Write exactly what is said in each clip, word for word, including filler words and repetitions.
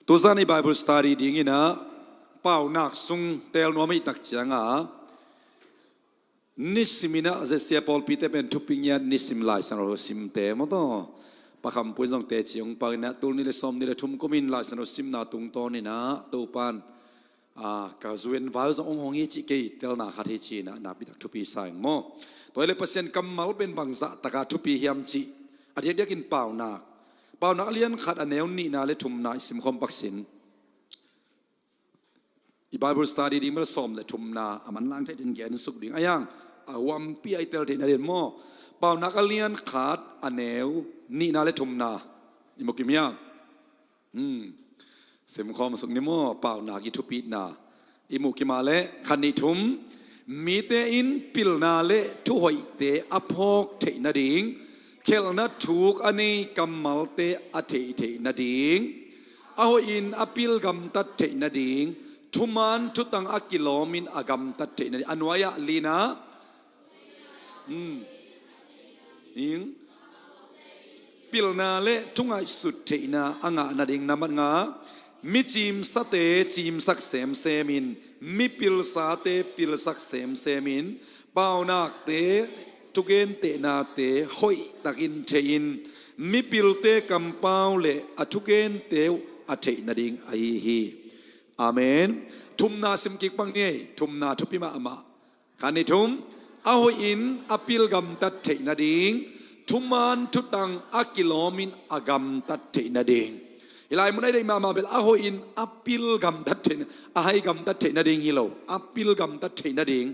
Tuzan i Bible study dingin ah paunak sung tel nuam i tak ciangah, nisimin ah Z C A pawlpite pen thupi ngiat nisim Lai Siangtho simte maw taw. Pakham puin zong teci hong pang in ah, tul nih le sawm nih le thum kumin Lai Siangtho simna tungtawnin ah Topan, ah, ka zu en vai uh zong hong hong hi cih kei telna khat hi ci-in ah nakpi tak thupi sa ing maw. Tua hi leh Pasian kammal pen bangzah takah thupi hiam cih a diakdiakin paunak, paunak a lian khat a neu nihna le thumna i simkhawm pak sin. I Bible study ding bel sawm le thumna a manlang thei ding gen suk ding a, hiang a huampi a i tel theihna ding maw. Paunak a lian khat a neu nihna le thumna i mu kim hiam? Hmm. Simkhawm suk ni maw, paunak i thupitna i mu kim a leh, khat nih thum. Mite in pilna le thuhoihte a phawk theih nading, khelhna thuk a nei kammalte a theih theih nading, a hoihin a pil gamtat theih nading, thuman thutang a kilawmin a gamtat theih nading. A nuai-ah lina, hmm, ing, pilna le thungaihsut theihna a ngah nading. Nambat nga, mi cimsate cimsak semsemin, mi pilsate pilsak semsemin, paunakte thugentehnate hoihtakin theihin, mipilte kampau le a thugente uh a theih nading ahi hi. Amen. Thumna simkik pak ni ei, thumna thupi mahmah. Khat nih thum. A hoihin a pil gamtat theih nading, thuman thutang a kilawmin a gamtat theih nading. Hih lai mun a i deih mahmah bel a hoihin a pil gamtat theih, a hai gamtat theih nading hi lo, a pil gamtat theih nading.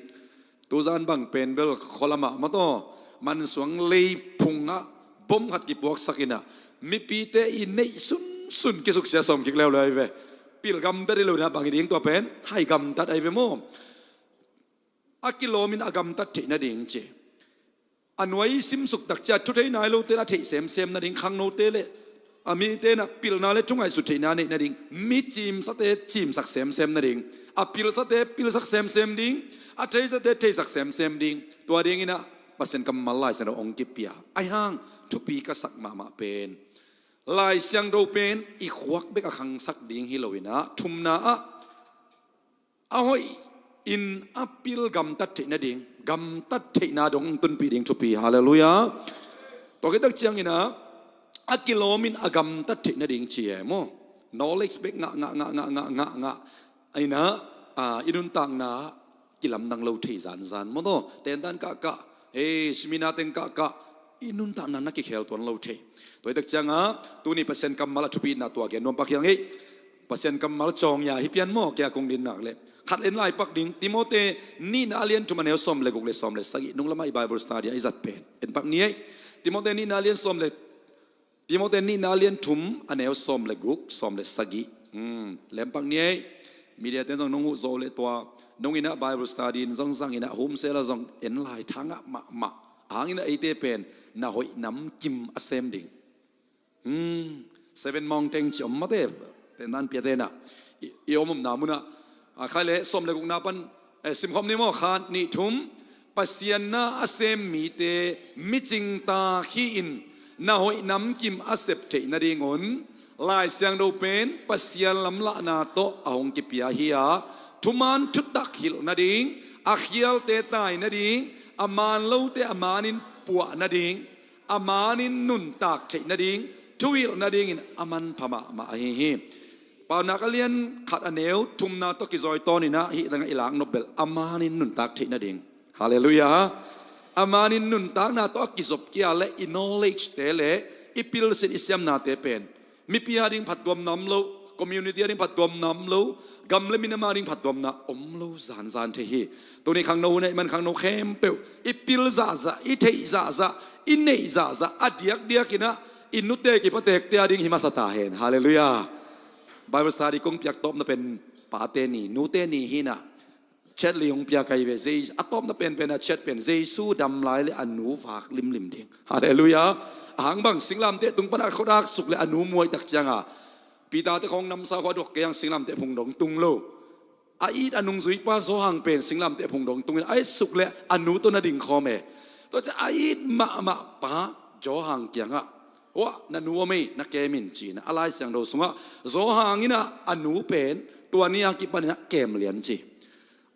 Tuzan bang pen bel khualamah maw taw, mansuang leiphungah bom khat kipuaksak in ah, mipite i neih sunsun kisuksia sawm kik leuleu ahi ve. Pil gamtat hi lo in ah bang hi ding, tua pen hai gamtat ahi ve maw. A kilawmin a gamtat theih nading ci. A nuai i simsuk tak ciang thu thei nai lote in a theih semsem nading, khangnote le a mite in ah pilna le thungaihsut theihna neih nading, mi cimsate cimsak semsem nading, a pilsate pilsak semsem ding, a theisate theisak semsem ding. Tua dingin ah Pasian kammal Lai Siangtho hong kipia. Ahi hang thupi ka sak mahmah pen, Lai Siangtho pen i khuak bek a khangsak ding hi lo in ah, thumna ah a hoihin a pil gamtat theih nading, gamtat theihna dong hong tunpih ding thupi. Halleluiah. Tua khit tak ciangin ah a kilawmin a gamtat theih nading ci e maw. Knowledge bek ngah ngah ngah ngah ngah ngah ngah in ah, ah, i nuntakna kilamdang lo thei zanzan maw taw. Tentan kahkah, eh, seminar teng kahkah, i nuntakna na kikhel tuan lo thei. Tua hi tak ciangah tuni Pasian kammal a thupitna tua gen nuam pak hiang ei. Pasian kammal cawng ya hi pian maw, kia kong din nak leh. Khat en lai pak ding, Timote nihna a lian thum a neu sawm le guk le sawm le sagih, nung lamah i Bible study a i zat pen. En pak ni ei. Timote nihna a lian sawm le, Timote nihna a lian thum a neu sawm le guk, sawm le sagih. Hmm, lem pak ni ei. Media ten zong nong huh zo le tua, nong in ah Bible study in zong zang in ah hum sela zong en lai tha ngah mahmah. Hang in ah eite pen na hoih namkim a sem ding. Hmm, Seven Mountain ci om mate, tentan piate in ah i, i om omna mun ah, a, khai le sawm le gukna pan, eh, simkhawm ni maw, khat nih thum. Pasian na a sem mite micing ta hi-in na hoih namkim a sep theih nadingun Lai Siangtho pen Pasian lamlahna tawh a hong kipia hi a, thuman thutak hilh nading, a khialte tai nading, a man lote a manin puah nading, a manin nuntak theih nading, thuhilh nadingin a manpha mahmah ahi hi. Paunak a lian khat a neu thumna tawh kizawi tawnin ah hih tangah i lak nop bel a manin nuntak theih nading. Halleluiah. A manin nuntakna tawh a kizop kia le i knowledge te le i pilsin i siamnate pen mipi a ding phattuamna om lo, community a ding phattuamna om lo, gam le minam a ding phattuamna om lo zanzan thei hi. Tuni khangno hun a i man khangno khempeuh i pil zahzah, i theih zahzah, i neih zahzah a diakdiakin ah i nute kipatekte a ding hi masa ta hen. Halleluiah. Bible study kong piak tawpna pen pate ni, nute ni hi in ah, chat li hong piak ahi ve. Jei-, a tawpna penpen a chat pen Jesu dam lai le a nu vak limlim ding. Halleluiah. A hang bang singlamteh tung pan a khuadak suk le a nu muai tak cianga Peter te khawng namsa khua dok kei ang, singlamteh phung dong tung lo. A it a nungzuipa Johan pen singlamteh phung dong tungin a it suk le a nu tawh na ding khawm e. Tua ciang a it mahmah pa Johan kiangah Hua, na nu om ei, na kem in ci-in a Lai Siangtho sungah Johan in ah a nu pen tua ni a kipanin ah kem lian ci.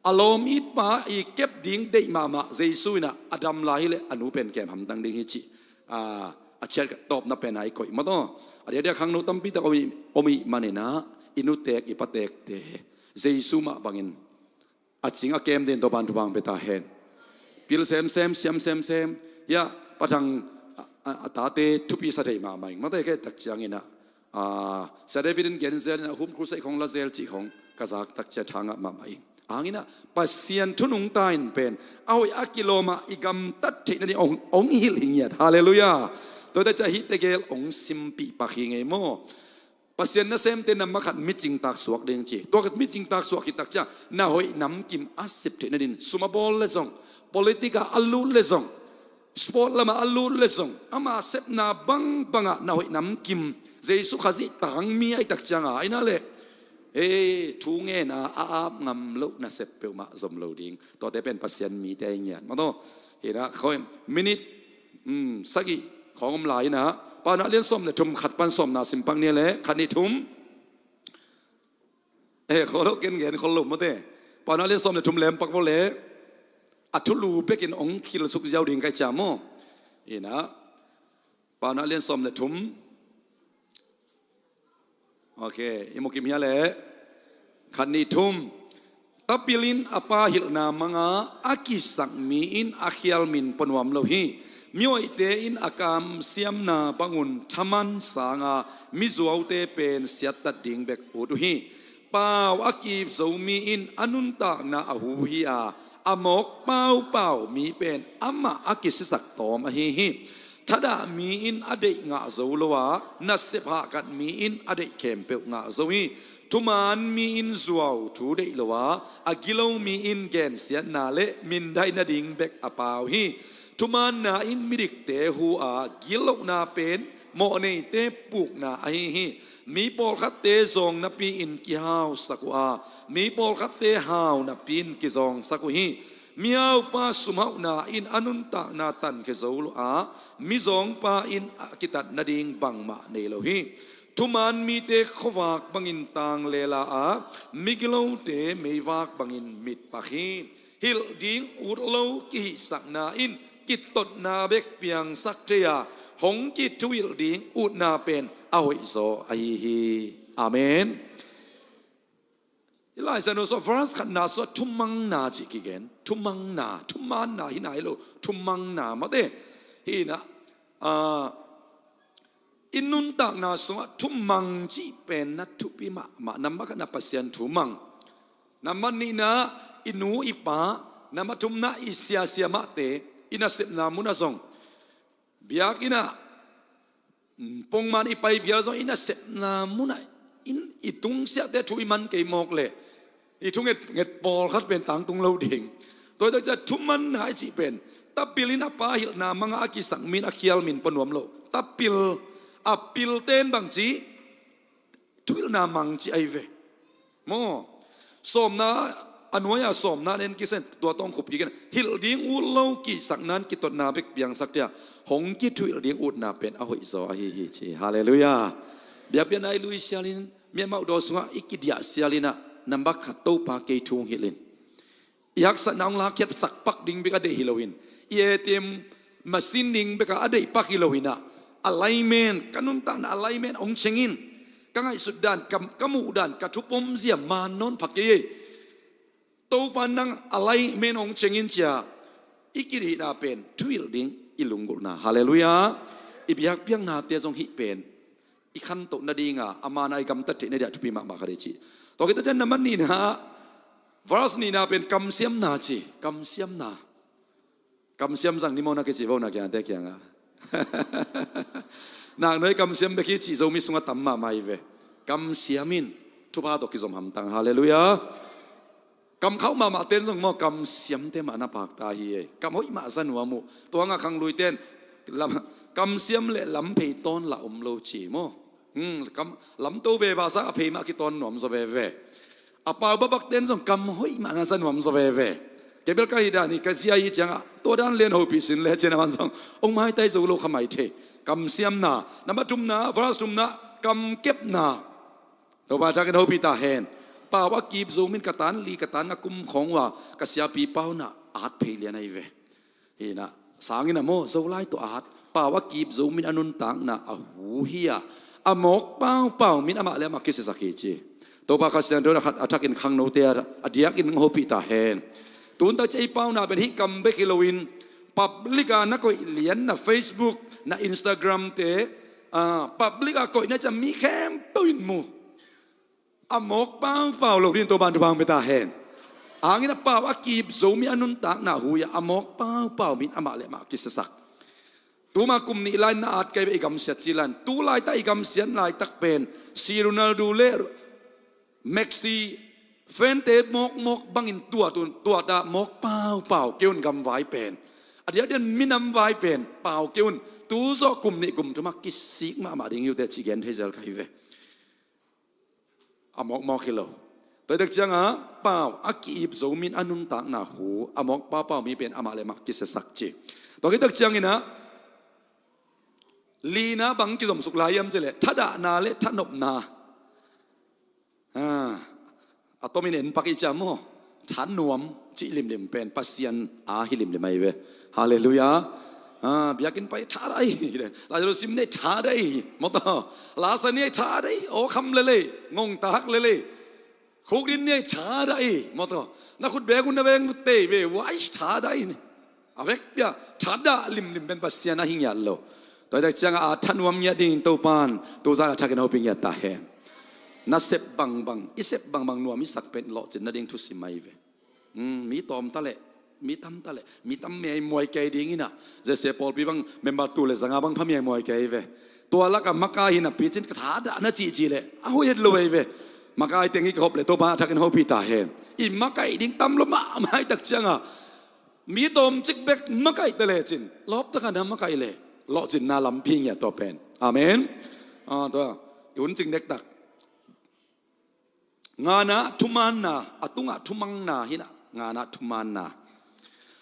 A lawm itpa i kep ding deih mahmah Jesu in ah a dam lai hileh a nu pen kem hamtang ding hi cih a ciat tawpna pen a i koih mataw. A diakdiak khangno tampi tak om ih, om ih manin ah i nutek i patekte Jesu mah bangin a cing a kem den Topan thupha pia ta hen. Pil semsem, siam semsem, ya, Pa Thang a, a, a tate thupi sa thei mahmah ing. Mate kei tak ciangin ah, a, Sia David in gen zel in ah home crusade khong la zel cih khong ka zak tak ciang thangah mahmah ing. Hangin ah Pasian thu nungta in pen a hoih a kilawm ah i gamtat theih nading ong, ong hilh hi ngiat. Halleluiah. Tua tak ciang hih tegel ong simpih pak hi ngei maw. Pasian nasemte nambat khat micingtak suak ding ci. Tua micingtak suak khit tak ciang na hoih namkim a sep theih nadin sum a bawl le zong, politik ah a lut le zong, sport lamah a lut le zong, ama sepna bangbangah na hoih namkim Jesu Khazih tangmi a i tak cianga a ina le, e, thu ngen a a ap ngam loh nasep peuhmah zom lo ding. Tuate pen Pasian mite a i ngiat mataw. Hina khoi minit, um, sagih khawng om lai ina. Paunak lian sawm le thum khat pan sawmna sim pak ni le khat nih thum. E, kholo ken gen khol lo mate. Paunak lian sawm le thum lem pak vawle. A thulu bekin ong khil suk ziau ding kai cia maw. Ina. Paunak lian sawm le thum. Ok, i mukim hia le. Khat nih thum. Tapil in a pa hilhna manga a kisak mi in a khial min pua nuam lo hi. Mihoihte in a kamsiamna bangun thaman sanga mizuaute pen siattat ding bek ut uh hi. Pau a kip zo mi in a nuntakna a hu hi a, a mawk paupau mi pen amah a kisiasak tawm ahi hi. Thadah mi in a deih ngah zo lo a, nasep hahkat mi in a deih khempeuh ngah zo hi. Thuman mi in zuau thu deih lo a, a gilo mi in gensiatna le mindai nading bek a pau hi. Thumanna in midikte hu a, gitlohna pen mawhneite pukna ahi hi. Mi pawlkhatte zawng napi-in kihausak uh a, mi pawlkhatte hau napi-in kizawngsak uh hi. Mihaupa sumhauhna in a nuntakna tankhia zo lo a, mizawngpa in a kitat nading bangmah nei lo hi. Thuman mite khuavak bangin tanglela a, migilote meivak bangin mitpak hi. Hilh ding ut lo kihihsakna in kitotna bek piangsak thei a, hong kithuhilh ding utna pen a hoihzaw ahi hi. Amen. I Lai Siangtho sungah verse khatna sungah thumangna cih kigen. Thumangna, thumanna hi nai lo, thumangna mate. Hi na, ah, i nuntakna sungah thumang cih pen na thupi mahmah. Nambat khatna Pasian thumang. Nambat nihna i nu i pa, nambat thumna i siasia mahte, i nasepna munah zong. Biakinn ah, pongman i pai vial zong i nasepna munah, in i tungsiahte thu i man kei mawk leh, i thunget, nget pawlkhat pen tangtung lo ding. Tua hi tak ciang thumanna i cih pen, tapil in a pa hilhna manga a kisak min a khial min pua nuam lo. Tapil, a pilten bang ci, thuhilhna mang ci ahi ve. Maw, sawmna, a nuai-a sawmna nen kisen tua tawng khup kiken. Hilh ding ut lo kihsakna in kitotna bek piangsak thei a, hong kithuhilh ding utna pen a hoihzaw ahi hi ci. Halleluiah. Biakpiakna i lui sialin, miamauh daw sungah i kidiah sialin ah, nambat khat Topa kei thu hong hilh in. I haksatna hong lakkhiatsak pak ding bek a deih hi loin, i A T M machine ding bek a deih pak hi loin ah, alignment, ka nuntakna alignment hong ceng in. Ka ngaihsut dan, ka, ka muh dan, ka thupom zia man nawn pha kei ei. Topa nang alignment hong ceng in ci a, i kihihna pen thuhilh ding i lunggulhna. Halleluiah. I biakpiaknate zong hih pen i khantoh nadinga, a man a i gamtat theih nadinga thupi mahmah kha dei ci. Tua khit tak ciang nambat nihna, verse nihna pen kamsiamna ci, kamsiamna. Kamsiam zang ni maw na kici vo na kiangte kiangah. Naknuai kamsiam bek hi cih Zomi sungah tam mahmah hi ve. Kamsiam in thupha tawh kizom hamtang. Halleluiah. Kamkhauh mahmah ten zong maw, kamsiamte mah na pakta hi ei. Kam hoih mah za nuam uh. Tua hangah khangluite in lam, kamsiam le lamphei tawn lah om lo ci maw. Hmm, kam, lamto veva sa a phei mah kitawn nuam zaw veve. A pau babakte in zong kam hoih mah na za nuam zaw veve. Kei bel ka hih dan hi, ka zia hi ciangah tua dan lian hopih sin le ci-in a man zong hong maitai zo lo kha mai thei. Kamsiamna, nambat thumna, verse thumna, kamkepna. Topa thakin hopih ta hen. Pau a kip zo min ka tan li ka tan nga kum khawng uh a ka siapi pau na at phei lian ahi ve. Hi na, sangin a maw, Zolai tawh at, pau a kip zo min a nuntakna a hu hi a, a mawk paupau min amah le amah kisiasak hi ci. Topa Kha Siangtho in a khat a thakin khangnote a, a diakin hong hopih ta hen. Tun tak ciang i pauna pen hih kam bek hi loin, public a na koih lian na Facebook, na Instagram te, ah, public a koih na ciang mi khempeuh in mu. A mawk paupau lo ding Topa'n thupha hong pia ta hen. Hangin a pau a kip zo mi a nuntakna hu hi a, a mawk paupau min amah le amah kisiasak. Tuma kum nih lai na at kei ve i gamsiat ci lan. Tu laitak i gamsiat laitak pen C Ronaldo le Messi fante mawkmawk bangin tuat un, tuat a mawk paupau kei un gamvai pen. A diakdiakin minam vai pen pau kei un. Tu zawh kum nih kum thum a kisik mahmah ding hi uh teh ci gen thei zel ka hi ve. A mawkmawk hi lo. Tua hi tak ciangin pau a ki-ip zo min a nuntakna hu, a mawk paupau mi pen amah le amah kisiasak ci. Tua hi tak ciangin ah lina bang kizomsuk lai hiam cih leh thadahna le thanopna. Ah, a tomin en pak i ciam maw? Thanuam cih limlim pen Pasian a hi limlim ahi ve. Halleluiah. Ah, biakinn pai thadah hi. Lazarus sim nei thadah hi. Maw taw. Lasa nei thadah hi. Aw kham lelei. Ngongtak lelei. Khukdin nei thadah hi. Maw taw. Na khut bek un na veng tei ve. Wai thadah hi. A vekpi-a thadah limlim pen Pasian a hi ngiat lo. Tua hi tak ciangin a thanuam ngiat dingin Topa'n tuzan a thakin hopih ngiat ta hen. Nasep bangbang, i sep bangbang nuam i sak pen lawhcin nading thusim ahi ve. Hmm, mi tawm ta leh, mi tam ta leh, mi tam miaimuai kei dingin ah. Zese pawlpi bang member tul le zanga bang pha miaimuai kei ve. Tua lakah makai hi napi cin ka thadah na cihcih leh a hoih het lo ahi ve. Makai teng i ka hop leh Topa'n a thakin hopih ta hen. I makai ding tam lo mahmah hi tak ciangin mi tawmcik bek makaih ta lecin, lawptak a na makaih leh lawhcinna lampi ngiat tua pen. Amen. Ah, tua i hun cing dektak. Ngana thumaanna, a tungah thumaanna hi na, ngana thumaanna.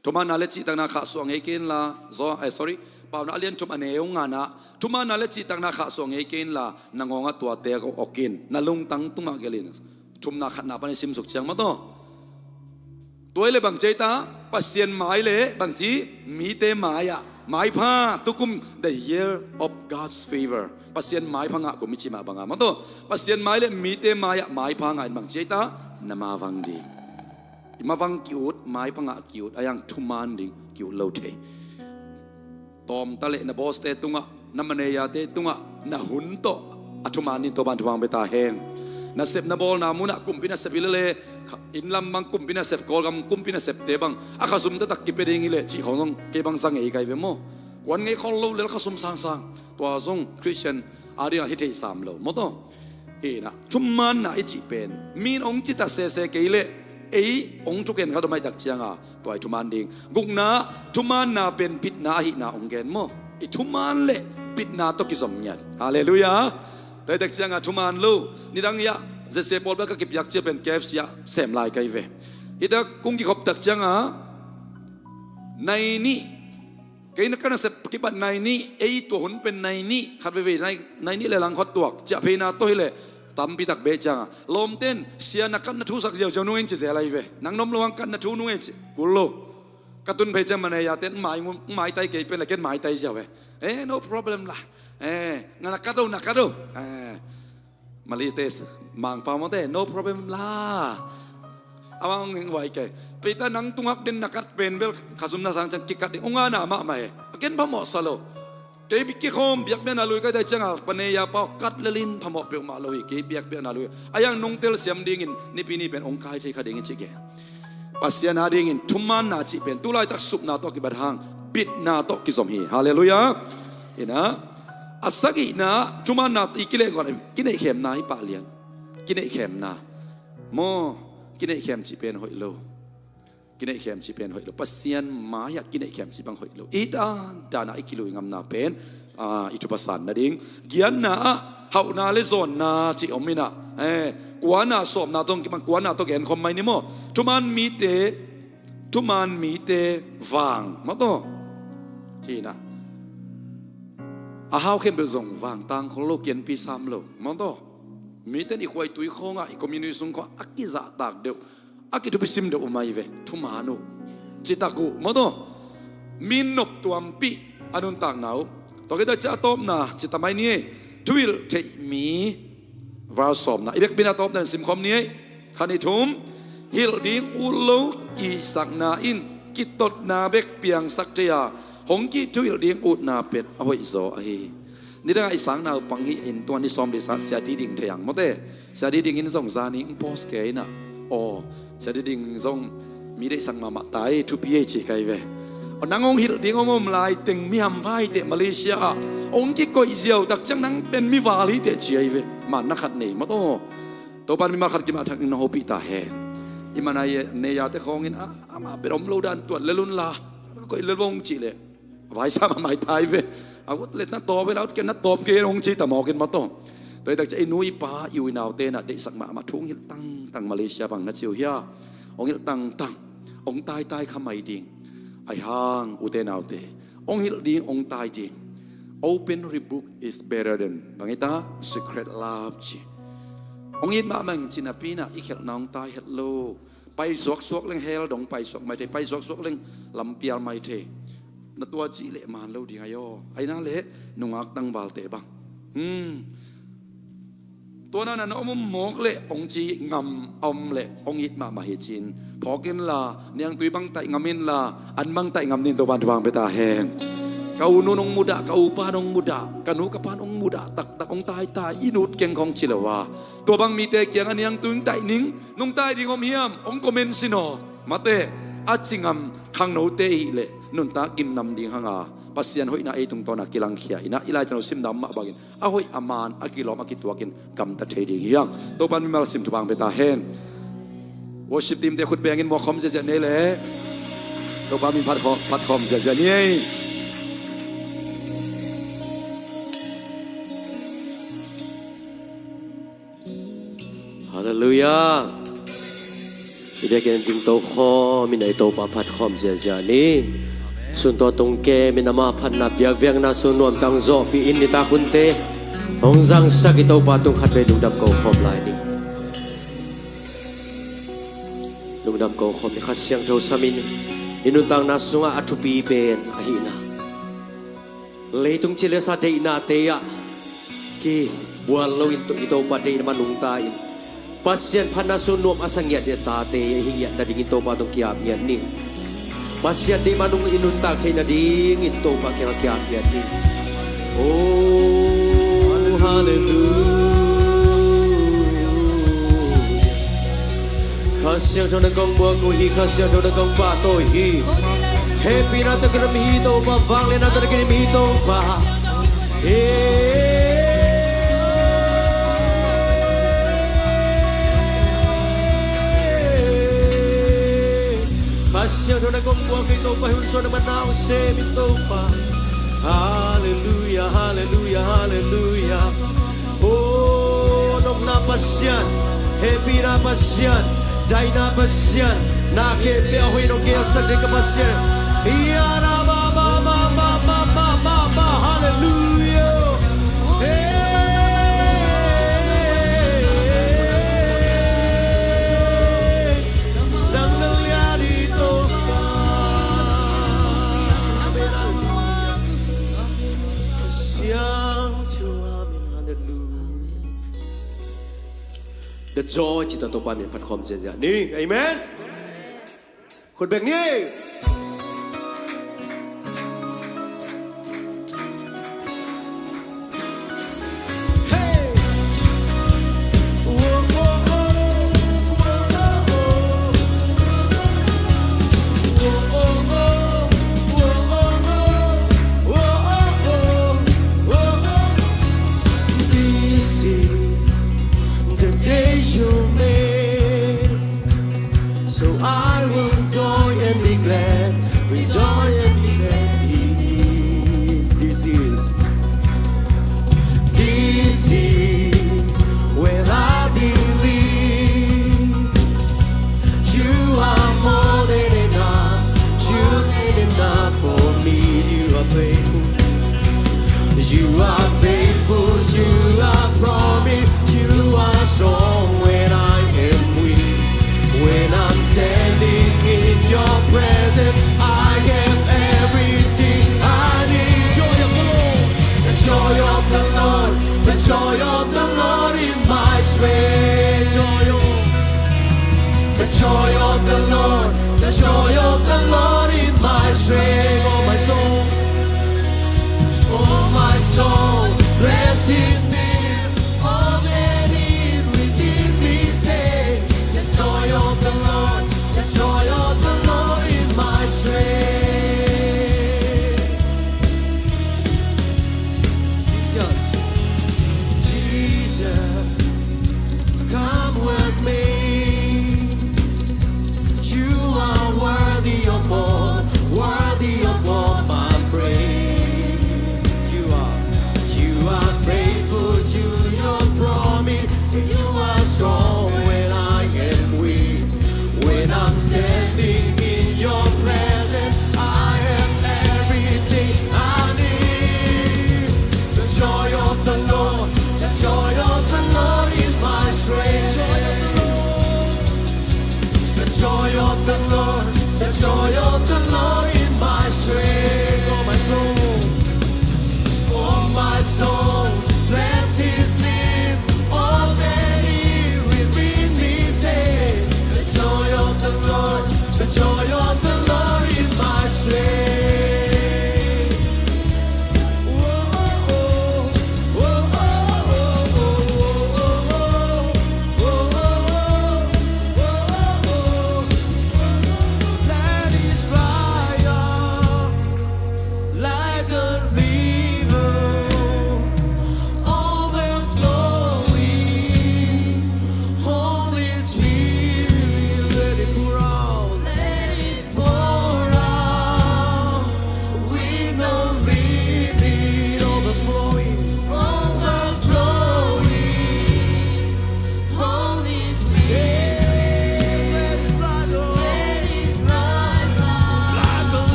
Thumaanna le cihtakna khahsuah ngei kei inla, zaw, eh, sorry, Paunak a lian thum a neu ngana, thumaanna le cihtakna khahsuah ngei kei inla, na ngawngah tuate ko okin, na lungtang tungah gelin. Thumna khatna pan i simsuk ciang maw taw. Tua hi leh bang ci ei ta, Pasian mai le bang ci, mite mai-ah maipha tukum, the year of God's favor. Pasian maipha ngah kum i cih mah bangin maw taw. Pasian mai le mite mai-ah maipha ngah in bang ci ei ta, na mavang ding. I mavang ki-ut, maipha ngah ki-ut, a hiang thumaan ding ki-ut lo thei. Tawm ta leh na boss-te tungah, na manager-te tungah, na hun tawh a thumaan ding Topa'n thupha hong pia ta hen. Nasep na bawlna munah kumpi nasep hi lel e, inn lam bang kumpi nasep, Kawlgam kumpi nasepte bang a khasum taktak kipia ding hi leh cih khawng zong kei bang za ngei ka hi ve maw. Kuan ngei khol lo lel khasum sangsang. Tua zong Christian a dingah hi thei sam lo maw taw. Hi na, thumaanna i cih pen mi in hong citat sese kei leh ei hong thuken khat om ahih tak ciangin tua i thumaan ding. Gukna, thumaanna pen bitna ahihna hong gen maw. I thumaan leh bitna tawh kizom ngiat. Halleluiah. Tua ahih tak ciangin thumaan lo. Nidang hiah zese pawl bek ka kipiak ciang pen K F C ah sem lai ka hi ve. Hi tak kong kikhop tak ciangin nai nih, kei na ka nasep kibat nai nih, ei tua hun pen nai nih, khat veivei nai, nai nih le lang khat tuak ciah pheina tawh hi leh tampi tak beh ciangin lawmte'n, sia na katna thu sak ziauziau nung ei ci zel ahi ve. Nang na om loh hang katna thu nung ei ci, kul lo. Ka tun phei ciang manager-te'n mai ngun, maitai kei pen leh ken maitai ziau ve. Eh, no problem lah. Eh, nga na kat o, na kat o. Eh, Malay-te, Mangpau mawte, no problem lah. Amah hong hing huai kei. Peter nang tungah den na kat pen bel khasum na sang ciang kikat ding. Hong ana mahmah e. A ken phamawh sa lo. Kei kikhawm biakpiakna lui ka hi tak ciangin, pane ya pau kat lel in phamawh peuhmah lo hi. Kei biakpiakna lui. A hiang nong telsiam dingin, nipi ni pen hong kai thei kha dingin ci gen. Pasian a dingin thumaanna cih pen tu laitak supna tawh kibat hang bitna tawh kizom hi. Halleluiah. Hi na, a sagihna thumaanna i kilehkhiatna, kineihkhemna hi pah lian. Kineihkhemna. Maw, kineihkhem cih pen hoih lo. Kineihkhem cih pen hoih lo. Pasian mai-ah kineihkhem cih bang hoih lo. I dandan a i kilui ngamna pen, ah, i thupha san nading. Giatna ah hauhna le zawnna cih om in ah. Eh, kuana sawmna tawh kibang, kuana tawh genkhawm mai ni maw. Thumaan mite, thumaan mite vang maw taw. Hi na. A hau khempeuh zong vangtang khol lo, kianpi sam lo. Maw taw. Mite in i khuaitui khawngah, i community sung khawngah a kizahtak deuh, a kithupisim deuh uh mai ve. Thuman uh. Citak uh. Maw taw. Mi noptuampih a nuntakna uh. Tua khit a cia a tawpna, cita mai ni ei. Thuhilh theih mi. Val sawmna. I bekpi-in a tawpna in simkhawm ni ei. Khat, nih, thum. Hilh ding ut lo kisakna in kitotna bek piangsak thei a, hong kithuhilh ding utna pen a hoihzaw ahi hi. Nidangah i sangna uh pang hi in, tua ni sawm le sa Sia Di Ding thei ang maw te. Sia Di Ding in zong zani hong post kei inah, aw, Sia Di Ding zong mi deihsak mahmah ta ei, thupi ei ci ka hi ve. Aw, nang hong hilh ding om om lai teng mi hampha hi teh, Malaysia ah hong kikoih ziau tak ciang nang pen mi val hi teh ci ahi ve. Manna khat nei maw taw. Topa'n mimal khat kimah thak in na hopih ta hen. I manai, nei-ate khawngin, a, amah pen om lo dan tuat lel un la, koih lel vong cih leh vaisa mahmah hi ta hi ve. A ut leh na tawp ve, a ut kei na tawp kei hong ci ta mawk in maw taw. Tua hi tak ciah i nu i pa, i u i naute na deihsak mahmah thu hong hilh tangtang, Malaysia bang na ci uh hia. Hong hilh tangtang. Hong taitai kha mai ding. Ahi hang ute naute, hong hilh ding, hong tai ding. Open rebuke is better than, bang hi ta, secret love ci. Hong it mahmah ing, ci napi inah i khelhna hong tai het lo. Pai suaksuak leng hell dong pai suak mai thei, pai suaksuak leng lampial mai thei. Na tua cih leh man lo ding ahi aw. Ahi nak leh nungak tangvalte bang, hmm, tua na na om om mawk leh hong ci ngam a om leh hong it mahmah hi ci-in phawk inla, niangtui bang taih ngam inla, an bang taih ngam dingin Topa'n thupha hong pia ta hen. Ka u nu'n hong mudah, ka u pa'n hong mudah, ka nu ka pa'n hong mudah taktak, hong taitai, i nut keng khawng ci lo a, tua bang mite kiangah niangtui hong taih ning, nungta ding om hiam, hong comment sin aw. Mate, a ci ngam khangnote i hih leh nuntak gimnam ding hang a, Pasian hoihna ei tungtawn a kilangkhia inah, i Lai Siangtho simna mah bangin a hoih a man, a kilawm a kituakin gamta thei ding hi hang. Topa'n mimal sim thupha hong pia ta hen. Worship team-te khut bengin muak khawm ziahziah ni ei leh. Topa min phat khawm, phat khawm ziahziah ni ei. Halleluiah. I biakinn dingto khawm in ei Topa phat khawm ziahziah ni. Sun tawh tung kemin ama phatna biakbiakna sung nuam tang zawhpih in, nitak hunte hong zangsak i Topa tung khatvei lungdam ko khawm lai ni. Lungdam ko khawm ni. Kha Siangtho samin i nuntakna sungah a thupi pen ahihna, leitung cilesa deihnate ah kibual loin i Topa deihna mah nungta in, Pasian phatna sung nuam a sa ngiatngiat tate i hi ngiat nadingin Topa tung ki-ap ngiat ni. Pasian deih mah nung i nuntak theih nadingin Topa kiangah ki-ap ngiat ni. Oh, halleluiah. Kha Siangtho na kong buak uh hi, Kha Siangtho na kong pahtawi uh hi. Hehpihna tawh kidim hi Topa, vangliatna tawh kidim hi Topa. Hey. Kha Siangtho na kong buak uh hi Topa, hun suan na manau sem in Topa. Halleluiah, halleluiah, halleluiah. Oh, nopna Pasian, hehpihna Pasian, daihna Pasian, na khempeuh a hoih nong gelsak ding ka Pasian. Ia, ra, ba, ba, ba, halleluiah. Hey. Nang na lian hi Topa. Amen. Halleluiah. Siangtho, amen. Halleluiah. The joy, ci ta Topa min phat khawm ziahziah ni. Amen. Khut beng ni. This is the day you made. So I will joy and be glad, rejoice and be glad in it. This is, this is where I believe you are more than enough, more than enough for me. You are faithful. You are faithful to your promise. You are strong when I am weak. When I'm standing in your presence, I have everything I need. Joy of the Lord, the joy of the Lord, the joy of the Lord is my strength. Joy of the joy of the Lord, the joy of the Lord is my strength. Oh, my soul, oh, my soul, bless his name. All that is within me, say, the joy of the Lord, the joy of the Lord is my strength. Jesus, Jesus, come with me. You are worthy of all, worthy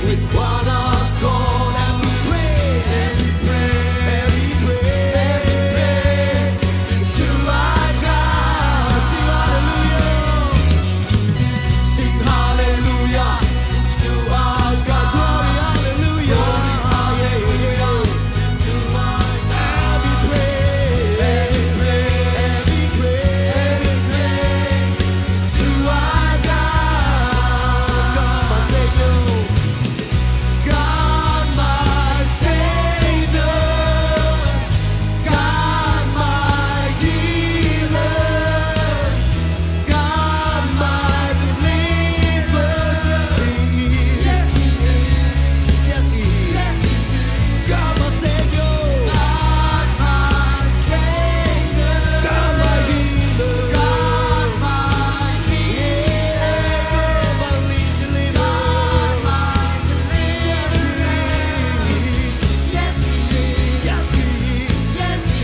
With one accord and we pray, and we pray, and we pray to our God. Sing hallelujah. Sing hallelujah to our God. Glory, hallelujah. Glory, hallelujah. God, my Savior. God, my healer. God, my healer. Yeah, God, my deliverer. God, my deliverer. Yes, He is. Yes, He is. Yes, He is. Yes, He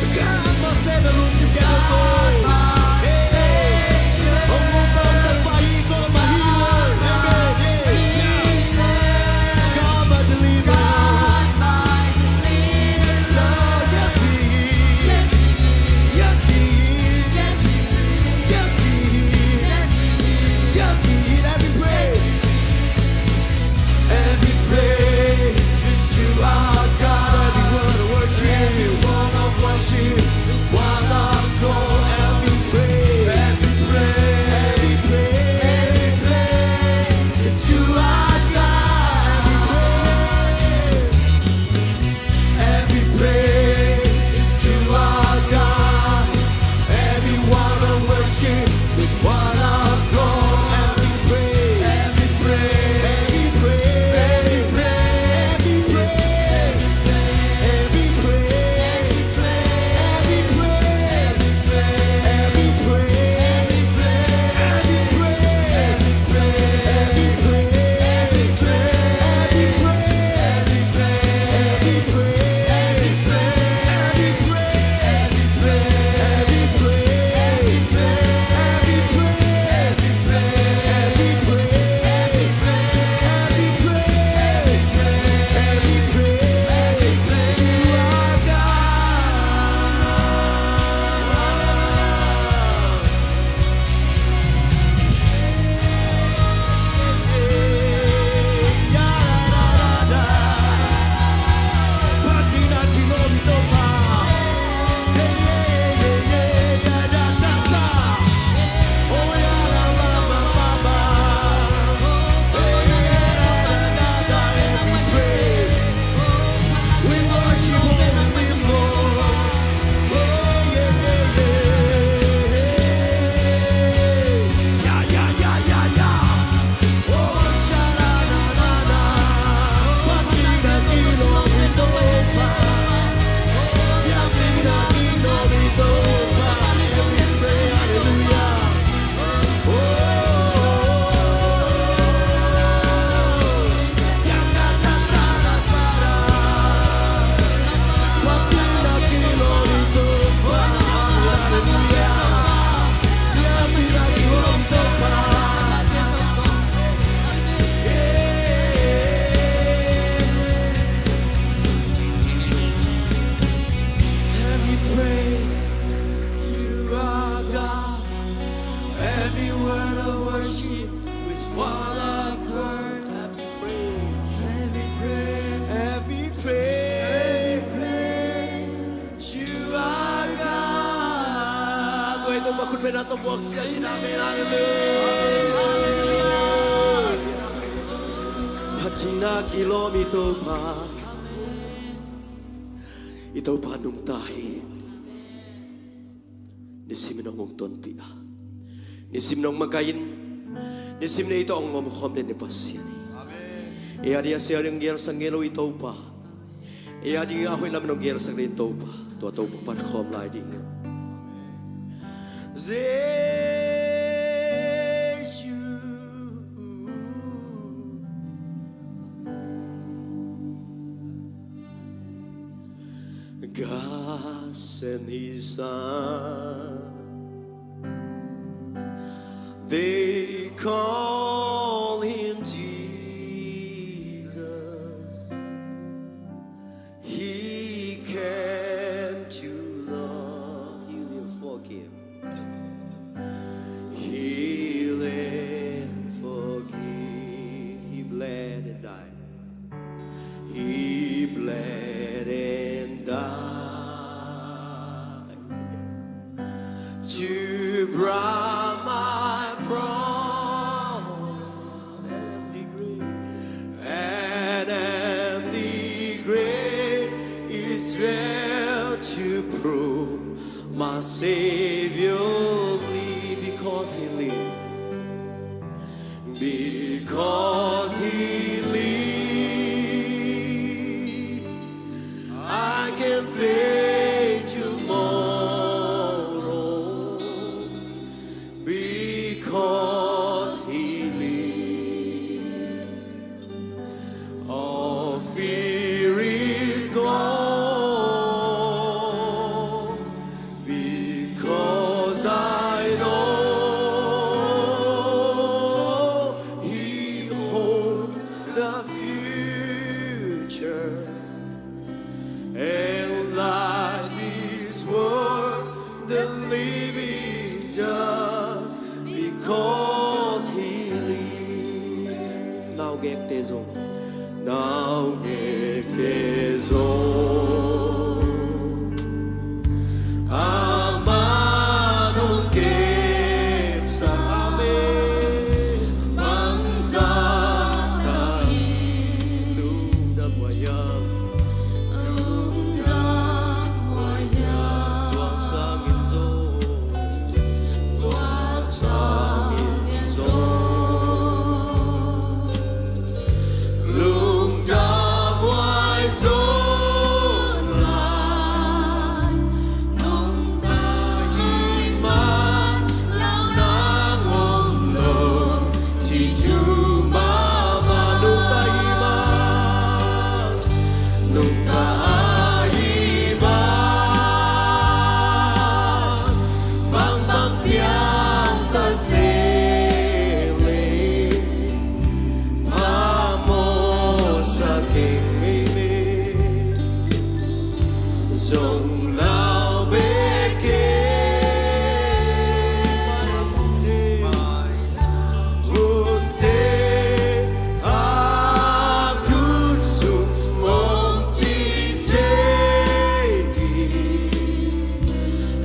is. God, my Savior, look together, Lord. God, my Savior. Oh, God, my healer. God, my deliverer. God, my deliverer. Lord, yes, He is. Yes, He is. Yes, He is. Yes, He is. Yes, He is. Yes, He is. Every praise, every praise to our God. Every word of worship, every word of worship. One accord, every praise, every praise, every praise to our God. Every praise, every praise is to our God. Every word of worship with one accord. Every praise, every praise, every praise, every praise, every praise, every praise. Every praise to our God. Every word of worship with one accord. Every praise, every praise, every praise to our God. Tua i Topa khut bengna tawh buak sia cin, amen, halleluiah. Phatna kilawm i Topa. I Topa nungta hi. Nisimin hong tonpih a, nisimin hong makaih in, nisimin ei tawh hong omkhawm den i Pasian hi. Ei a ding a sia ding hong gelsak ngei lo i Topa, ei a ding a hoih lam in hong gelsak den i Topa, tua Topa phat khawm lai ding hi. Jesu. God sent his son. They call him Jesus. Savior live, because He live, because He live, I can face tomorrow, because He live. All fear is gone, because I know He holds the future. And like this world, the living just because He lives. Naungekte zong, naungekte zong, Aman hong kepsak. Amen. Bangzah ta hi, lungdam huai hiam? Lungdam huai hiam? Tua sangin zong, tua sangin zong, lungdam huai zong lai, nungta hi man, lau nang om lo, ci tu mahmah. Nungta hi man, nungta hi man, bangbang piang ta se leh, phamawh sa keng ei ve. Zong lau bek keng, mailam hunte a khut sung om cihte hi.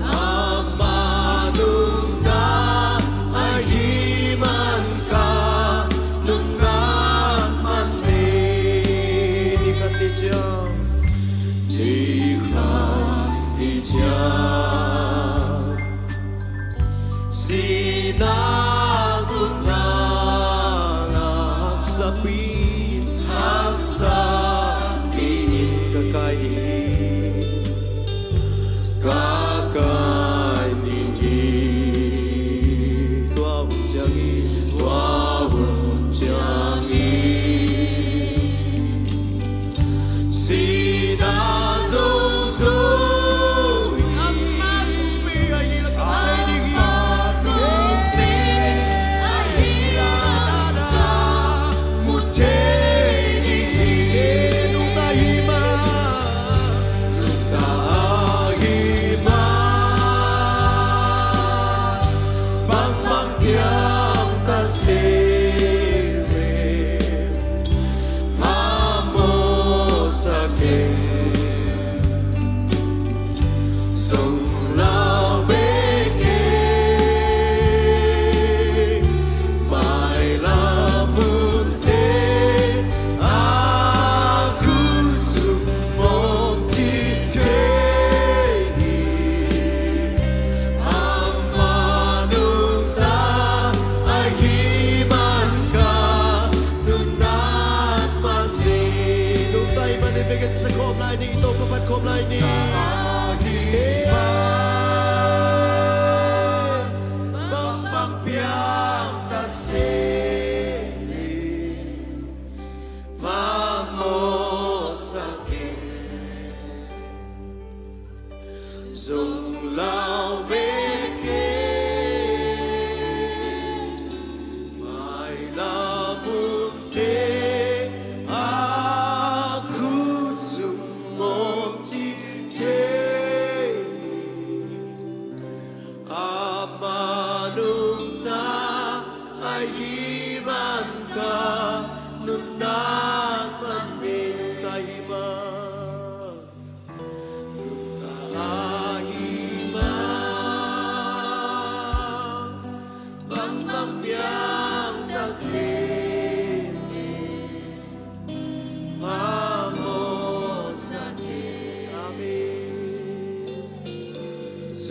Amah nungta ahih man ka nuntak man hi. Ni khat ni ciang, ni khat ni ciang, sihna gupna haksa pi-in, haksa pi-in ka kai ding hi, ka kai ding hi. Tua hun ciangin, tua hun ciangin, sihna zozoi, amah kong pi ahih leh ka mu thei ding hi. Amah kong pi ahih leh ka mu thei ding hi. Nungta hi man, nungta hi man, bangbang piang ta se leh, phamawh sa keng. Zong lau bek keng, mailam hunte a khut sung om cihte hi. Amah nungta ahih man ka nuntak man hi. Nungta ahih man hi. Vekpi sa khawm lai ni, i Topa phat khawm lai ni. Bangbang piang ta se leh, phamawh sa keng. Zong lau bek keng, mailam hunte a khut sung om cihte hi. Amah nungta ahih man ka nuntak man hi. Nungta hi man, nungta hi man, bangbang piang ta se leh, phamawh sa keng. Amen.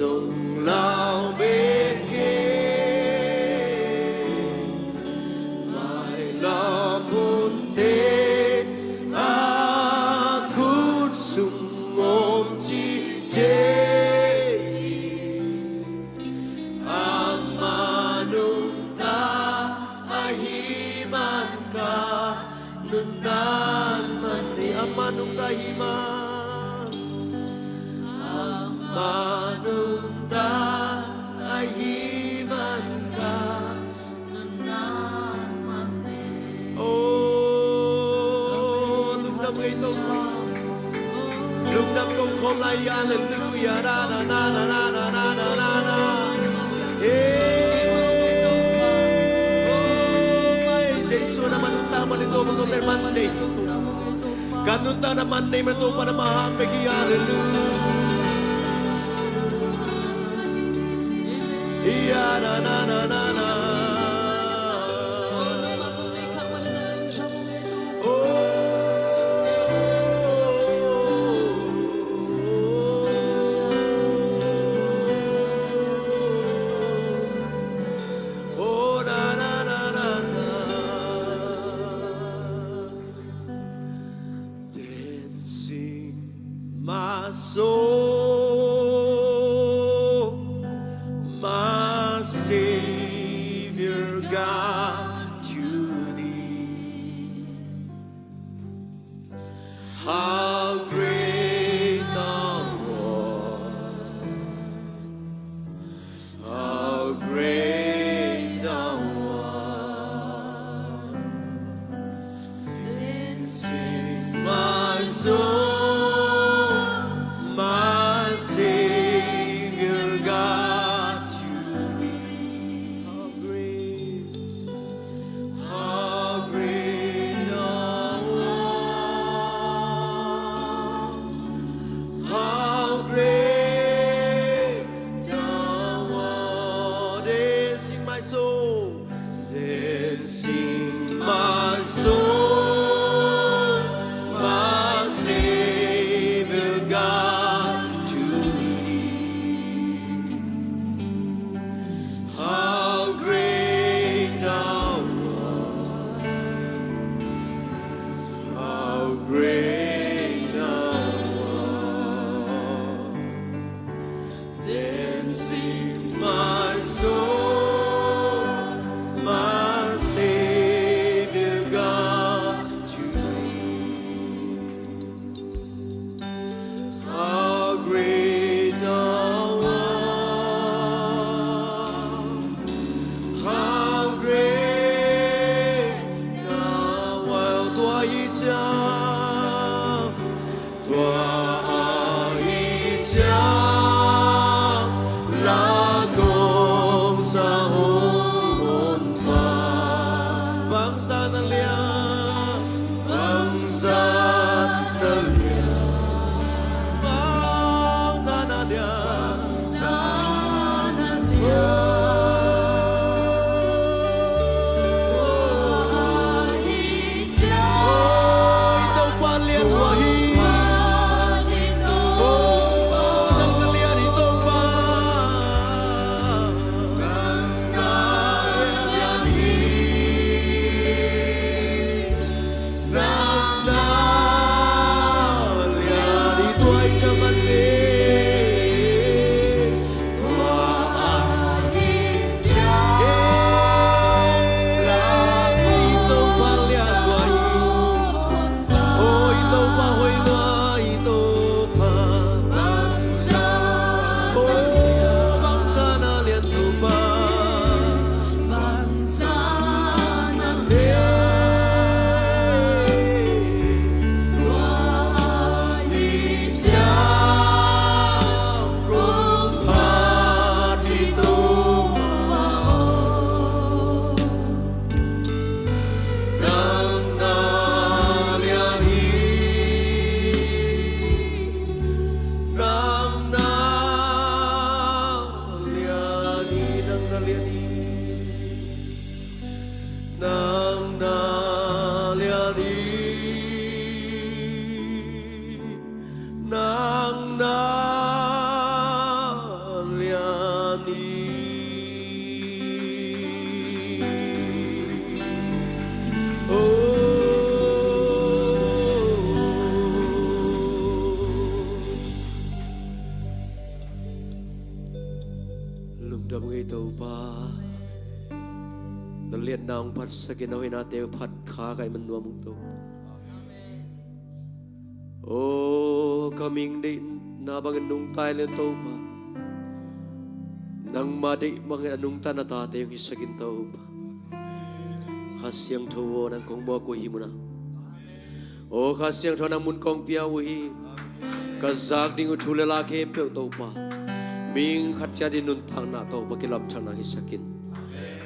Zong lau bek kei, mailam hunte a khut sung om cihte hi. Amah nungta ahih man ka nuntak man hi. Amah nungta ahih man, amah nungta ahih man ka nuntak man hi. Oh, lungdam ngei Topa. Lungdam ko khawm lai, halleluia. Na, na, na. Hey. Jesu na man nuntak man hi, Topa, ko ter man nei hi. Ka nuntak na man nei man Topa na ma hang bek hi, halleluia. Ia, na, na, na, na, na. Then sing my soul, my Savior God, to thee. How great thou art, how great thou art. Then sings my soul, my Savior God, to thee. How great, how great thou art, how great thou art. Then sing my soul, then sings my soul, my Savior God, to thee. How great thou art, how great thou art. Then sings my soul, my Savior God, to thee. How great thou art, how great thou art. Tua ahih ciang, tua ahih ciang, la kong sa hong on pa. Bangzah na liang, bangzah na liang, bangzah na liang. Oh, i Topa lian uh ahi. Oh, nang na lian hi Topa. Nang na lian hi. Piatna hong phatsak in, a hoihnate uh phat kha ka hih man nuam ung Topa. Aw, ka mihing deihna bangin nungta in le Topa, nangma deih bangin a nungta na tate hong hisak in Topa. Kha Siangtho aw, nang kong muak uh hi munah. Aw Kha Siangtho, nang mun kong pia uh hi. Ka zak ding uh thu le la khempeuh Topa, mihing khat ciat in nuntakna Topa kilamthak nang hisak in.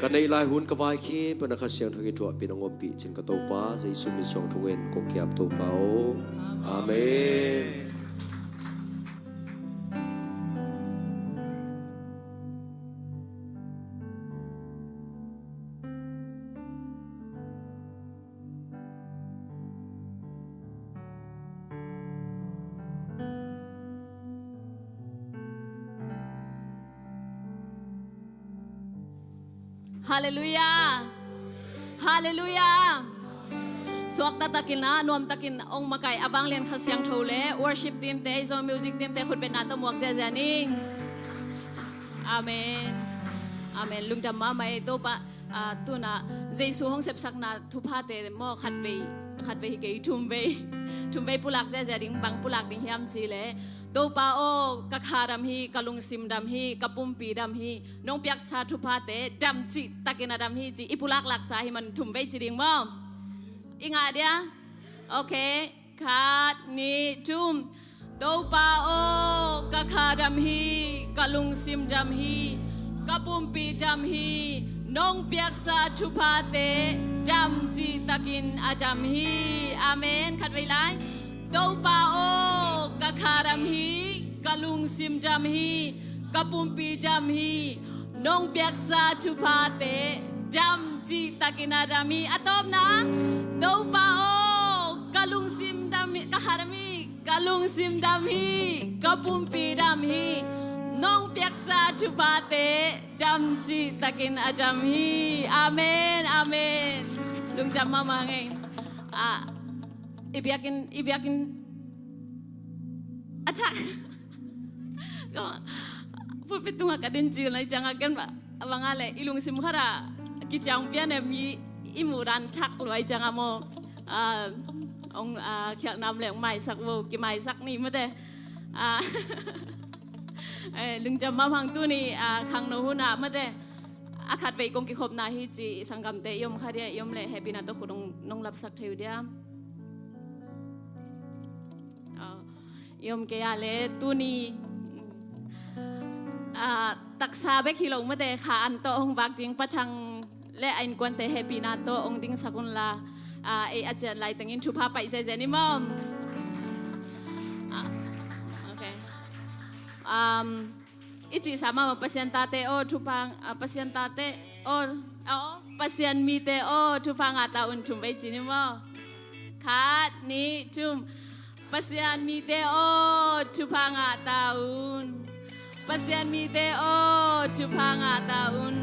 Ka neih lai hun ka vai khempeuh na Kha Siangtho in thuahpih nang ompih cin ka Topa Jesu min suang thungen kong ki-ap Topa aw. Amen. Halleluiah. Halleluiah. Suakta takin a nuamtakin ong makaih a vanglian Kha Siangtho le worship team te, Zone music team te khutbetna tawh muak ziazia ning. Amen. Amen. Lungdam mahmah ei Topa. Ah, tuna Jesu hong sepsakna thuphate maw, khatvei, khatvei hi kei, thumvei, thumvei pulak ziazia ding. Bang pulak ding hiam cih leh, Topa aw, ka kha dam hi, ka lungsim dam hi, ka pumpi dam hi, nong piaksa thuphate dam cih takin a dam hi ci i pulak laksa hi man, thumvei ci ding maw? I ngah dia? Okay. Khat, nih, thum. Topa aw, ka kha dam hi, ka lungsim dam hi, ka pumpi dam hi, nong piaksa thuphate dam cih takin a dam hi. Amen. Khatvei lai. Topa aw, ka kha dam hi, ka lungsim dam hi, ka pumpi dam hi, nong piaksa thuphate dam cih takin a dam hi. A tawpna, Topa aw, ka lungsim dam hi, ka kha dam hi, ka lungsim dam hi, ka pumpi dam hi, nong piaksa thuphate dam cih takin a dam hi. Amen, amen. Lungdam mahmah ngei. Ah, i biakinn, i biakinn a thak. Pulpit tungah ka din cil na i ciangah ken ba, a bangah le i lungsim khatah kiciang pian em i, i muhdan thak lua i ciangah maw. Ah, ong, ah, khialhnam le ong maisak vo, kimaisak ni mate. Ah, eh, lungdam mahmah hang tuni, ah, khangno hunah mate. A khatvei kong kikhopna hi ci i sanggamte i om kha dia, i om le hehpihna tawh khut nong, nong lapsak thei uh dia. Ah, i om kei a le tuni, ah, taksa bek hi lo mate, kha an tawh hong vak ding Pa Thang le a innkuante hehpihna tawh hong dingsak unla, ah, ei a cian lai tengin thupha paih zenzen i maw? Ah, okay. Um, I cihsa mahmah, Pasian tate aw, thupha, ah, Pasian tate aw, aw, Pasian mite aw, thupha ngah ta un, thumvei ci ni maw? Khat, nih, thum. Pasian mite aw, thupha ngah ta un. Pasian mite aw, thupha ngah ta un.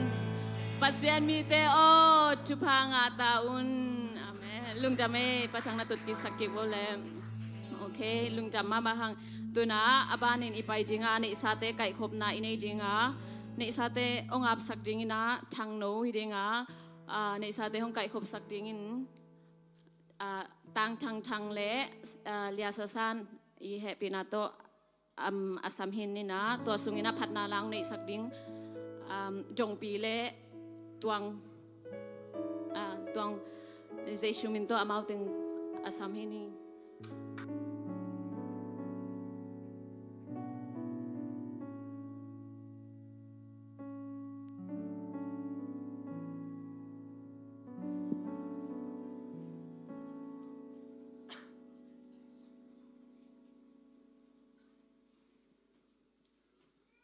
Pasian mite aw, thupha ngah ta un. Amen. Lungdam ei, Pa Thang na tut kisak kik vo le. Okay, lungdam mahmah hang. Tuna a banin i pai dinga, neihsate kaihkhopna i nei dinga, neihsate hong apsak dingin a Thangno hi dinga, ah, neihsate hong kaihkhopsak dingin, ah, Tang Thang Thang le, ah, Lia Sa San i hehpihna tawh, um, a sam hi in a, tua sungin a phatna la hong neihsak ding, um, Dongpi le Tuang, ah, Tuang, Jesu min tawh amau teng a sam hi ni.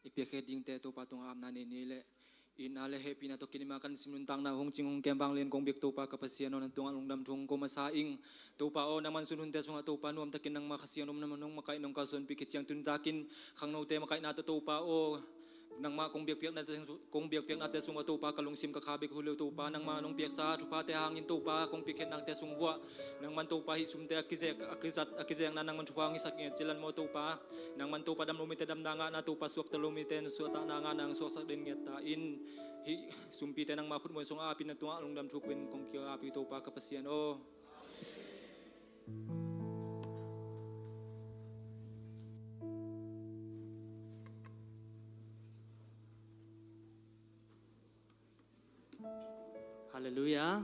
I piakhia dingte Topa tungah apna nei ni le, itna le hehpihna tawh kinima kan sim nuntakna hong cing hong kem vanglian kong biak Topa ka Pasian aw, nang tungah lungdam thu hong ko masa ing. Topa aw, na mansun hunte sungah Topa nuamtakin nangma Kha Siangtho nangma nong makaih nong kalsuanpih khit ciang tuntakin khangnote makaihna tawh Topa aw, Nangmah kong biakpiaknate, kong biakpiaknate sungah Topa ka lungsim ka kha bek hi lo Topa, nangmah nong piaksa thuphate hangin Topa kong piakkhiatnate sung vuah nangman Topa hih sumte a kizek, a kizat, a kizekna nangman thupha hong hisak ngiat cilan maw Topa. Nangman Topa dam lo mite damna ngahna, Topa suakta lo mite na suahtahna ngahna hong suaksak den ngiat ta in. Hih sumpite nangmah khutmuan sungah apin na tungah lungdam thuk in kong kia api Topa ka Pasian aw. Halleluiah.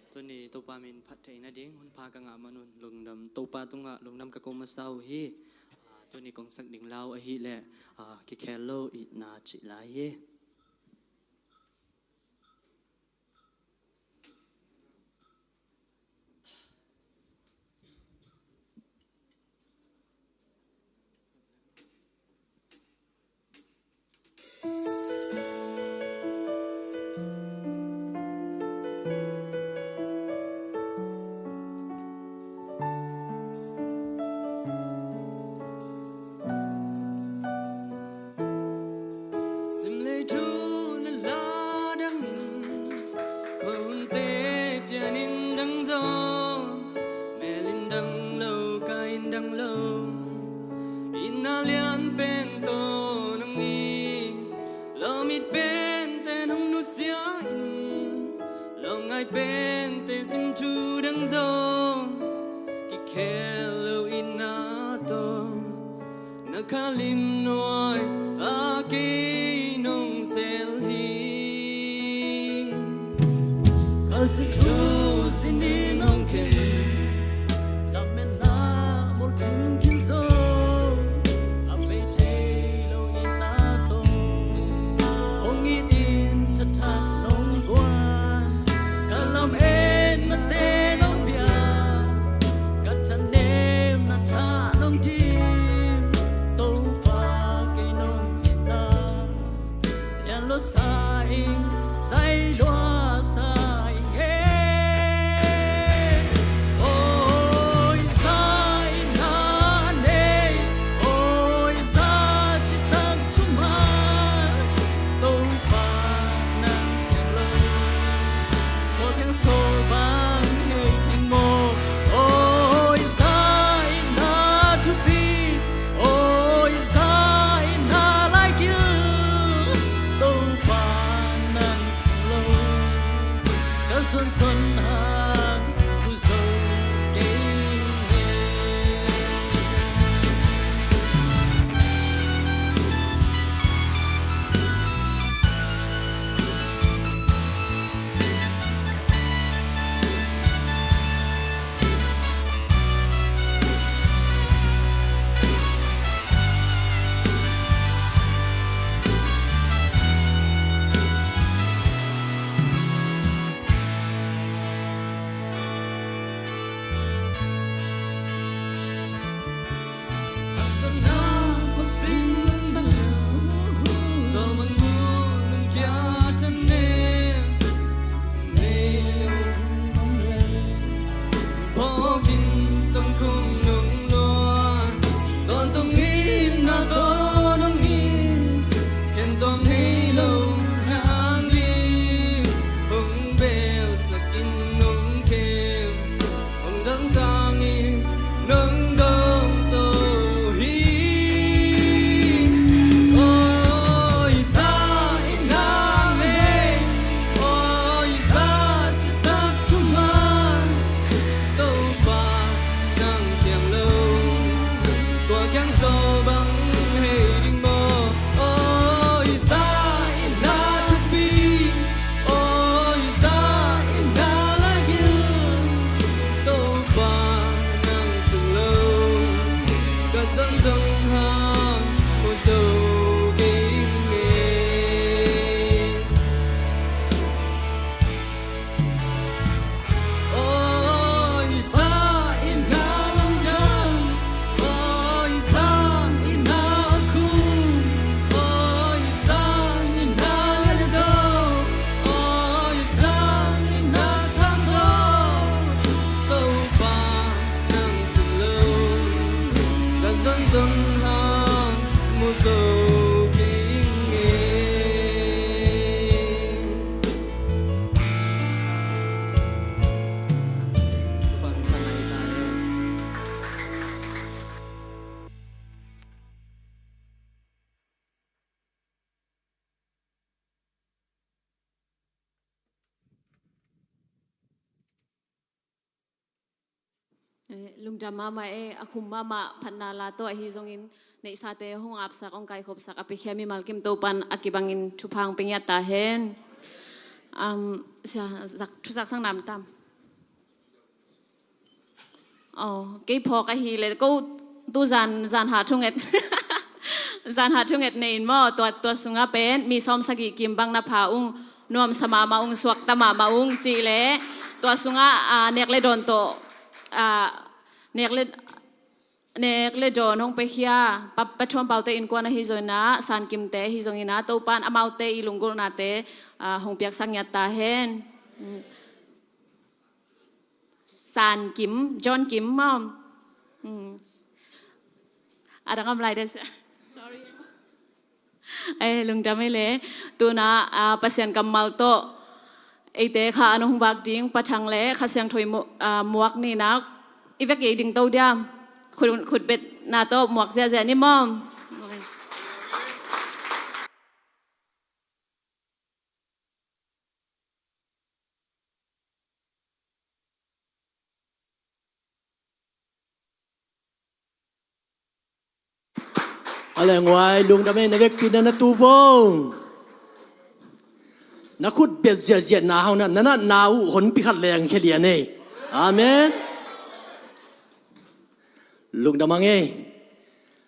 Tuni Topa min phat theihna ding hun pha ka ngah manun lungdam, Topa tungah lungdam ka ko masa uh hi. Ah, tuni kong sak ding lau ahih leh, ah, kikhel lo itna cih lai hi. Sim lei thu na la dangin ko hunte pianin dang zo, mel in dang lo, kai in dang lo, inn a lian pen tawh nong it, lawm it pente nong nusia in, lawm ngai pente sin thu dang zo, kikhel lo itna tawh na kha lim nuai a kei nong sel hi. Ka sin thu sin in nong khen, lametna mol thum khin zo, a bei thei lo itna tawh hong it in thathat nong guan, ka lametnate nong pia, ka thanemna tha nong dim, Topa kei nong itna lian lua sa ing, zai lua sa ing e. Eh, lungdam mahmah e, a khum mahmah phatna la tawh ahi zongin neihsate hong apsak, hong kaikhopsak a piakhia mimal kim Topan a kibangin thupha hong pia ngiat ta hen. Um, sia, zak, thuzak sang nam tam. Oh, kei phawk ahi le ko tu zan, zan ha thunget. Zan ha thunget nei in maw, tua, tua sunga pen mi sawm sagih kim bang na pha ung, nuamsa mahmah ung, suakta mahmah ung cih le tua sunga, ah, nek le dawn tawh, ah, nek le, nek le dawn hong piakhia, pa, Pa Thuam Paute innkuan ahi zongin ah, San Kimte ahi zongin ah, Topan amaute i lunggulhnate, ah, hong piaksak ngiat ta hen. Mm. San Kim, John Kim maw? Mm. A dang om lai de sia. Sorry. Eh, lungdam ei le. Tuna, ah, Pasian kammal tawh eite kha an hong vak ding Pa Thang le Kha Siangtho i mu-, ah, muak ni nak i vek ei ding to dia. Khut, khutbetna tawh muak ziahziah ni maw? A leng uai, lungdam ei, na vekpi na na tu vong. Na khutbet ziahziahna hau na, na natna uh honpi khat leng khia lian ei. Amen. Lungdam ang ei.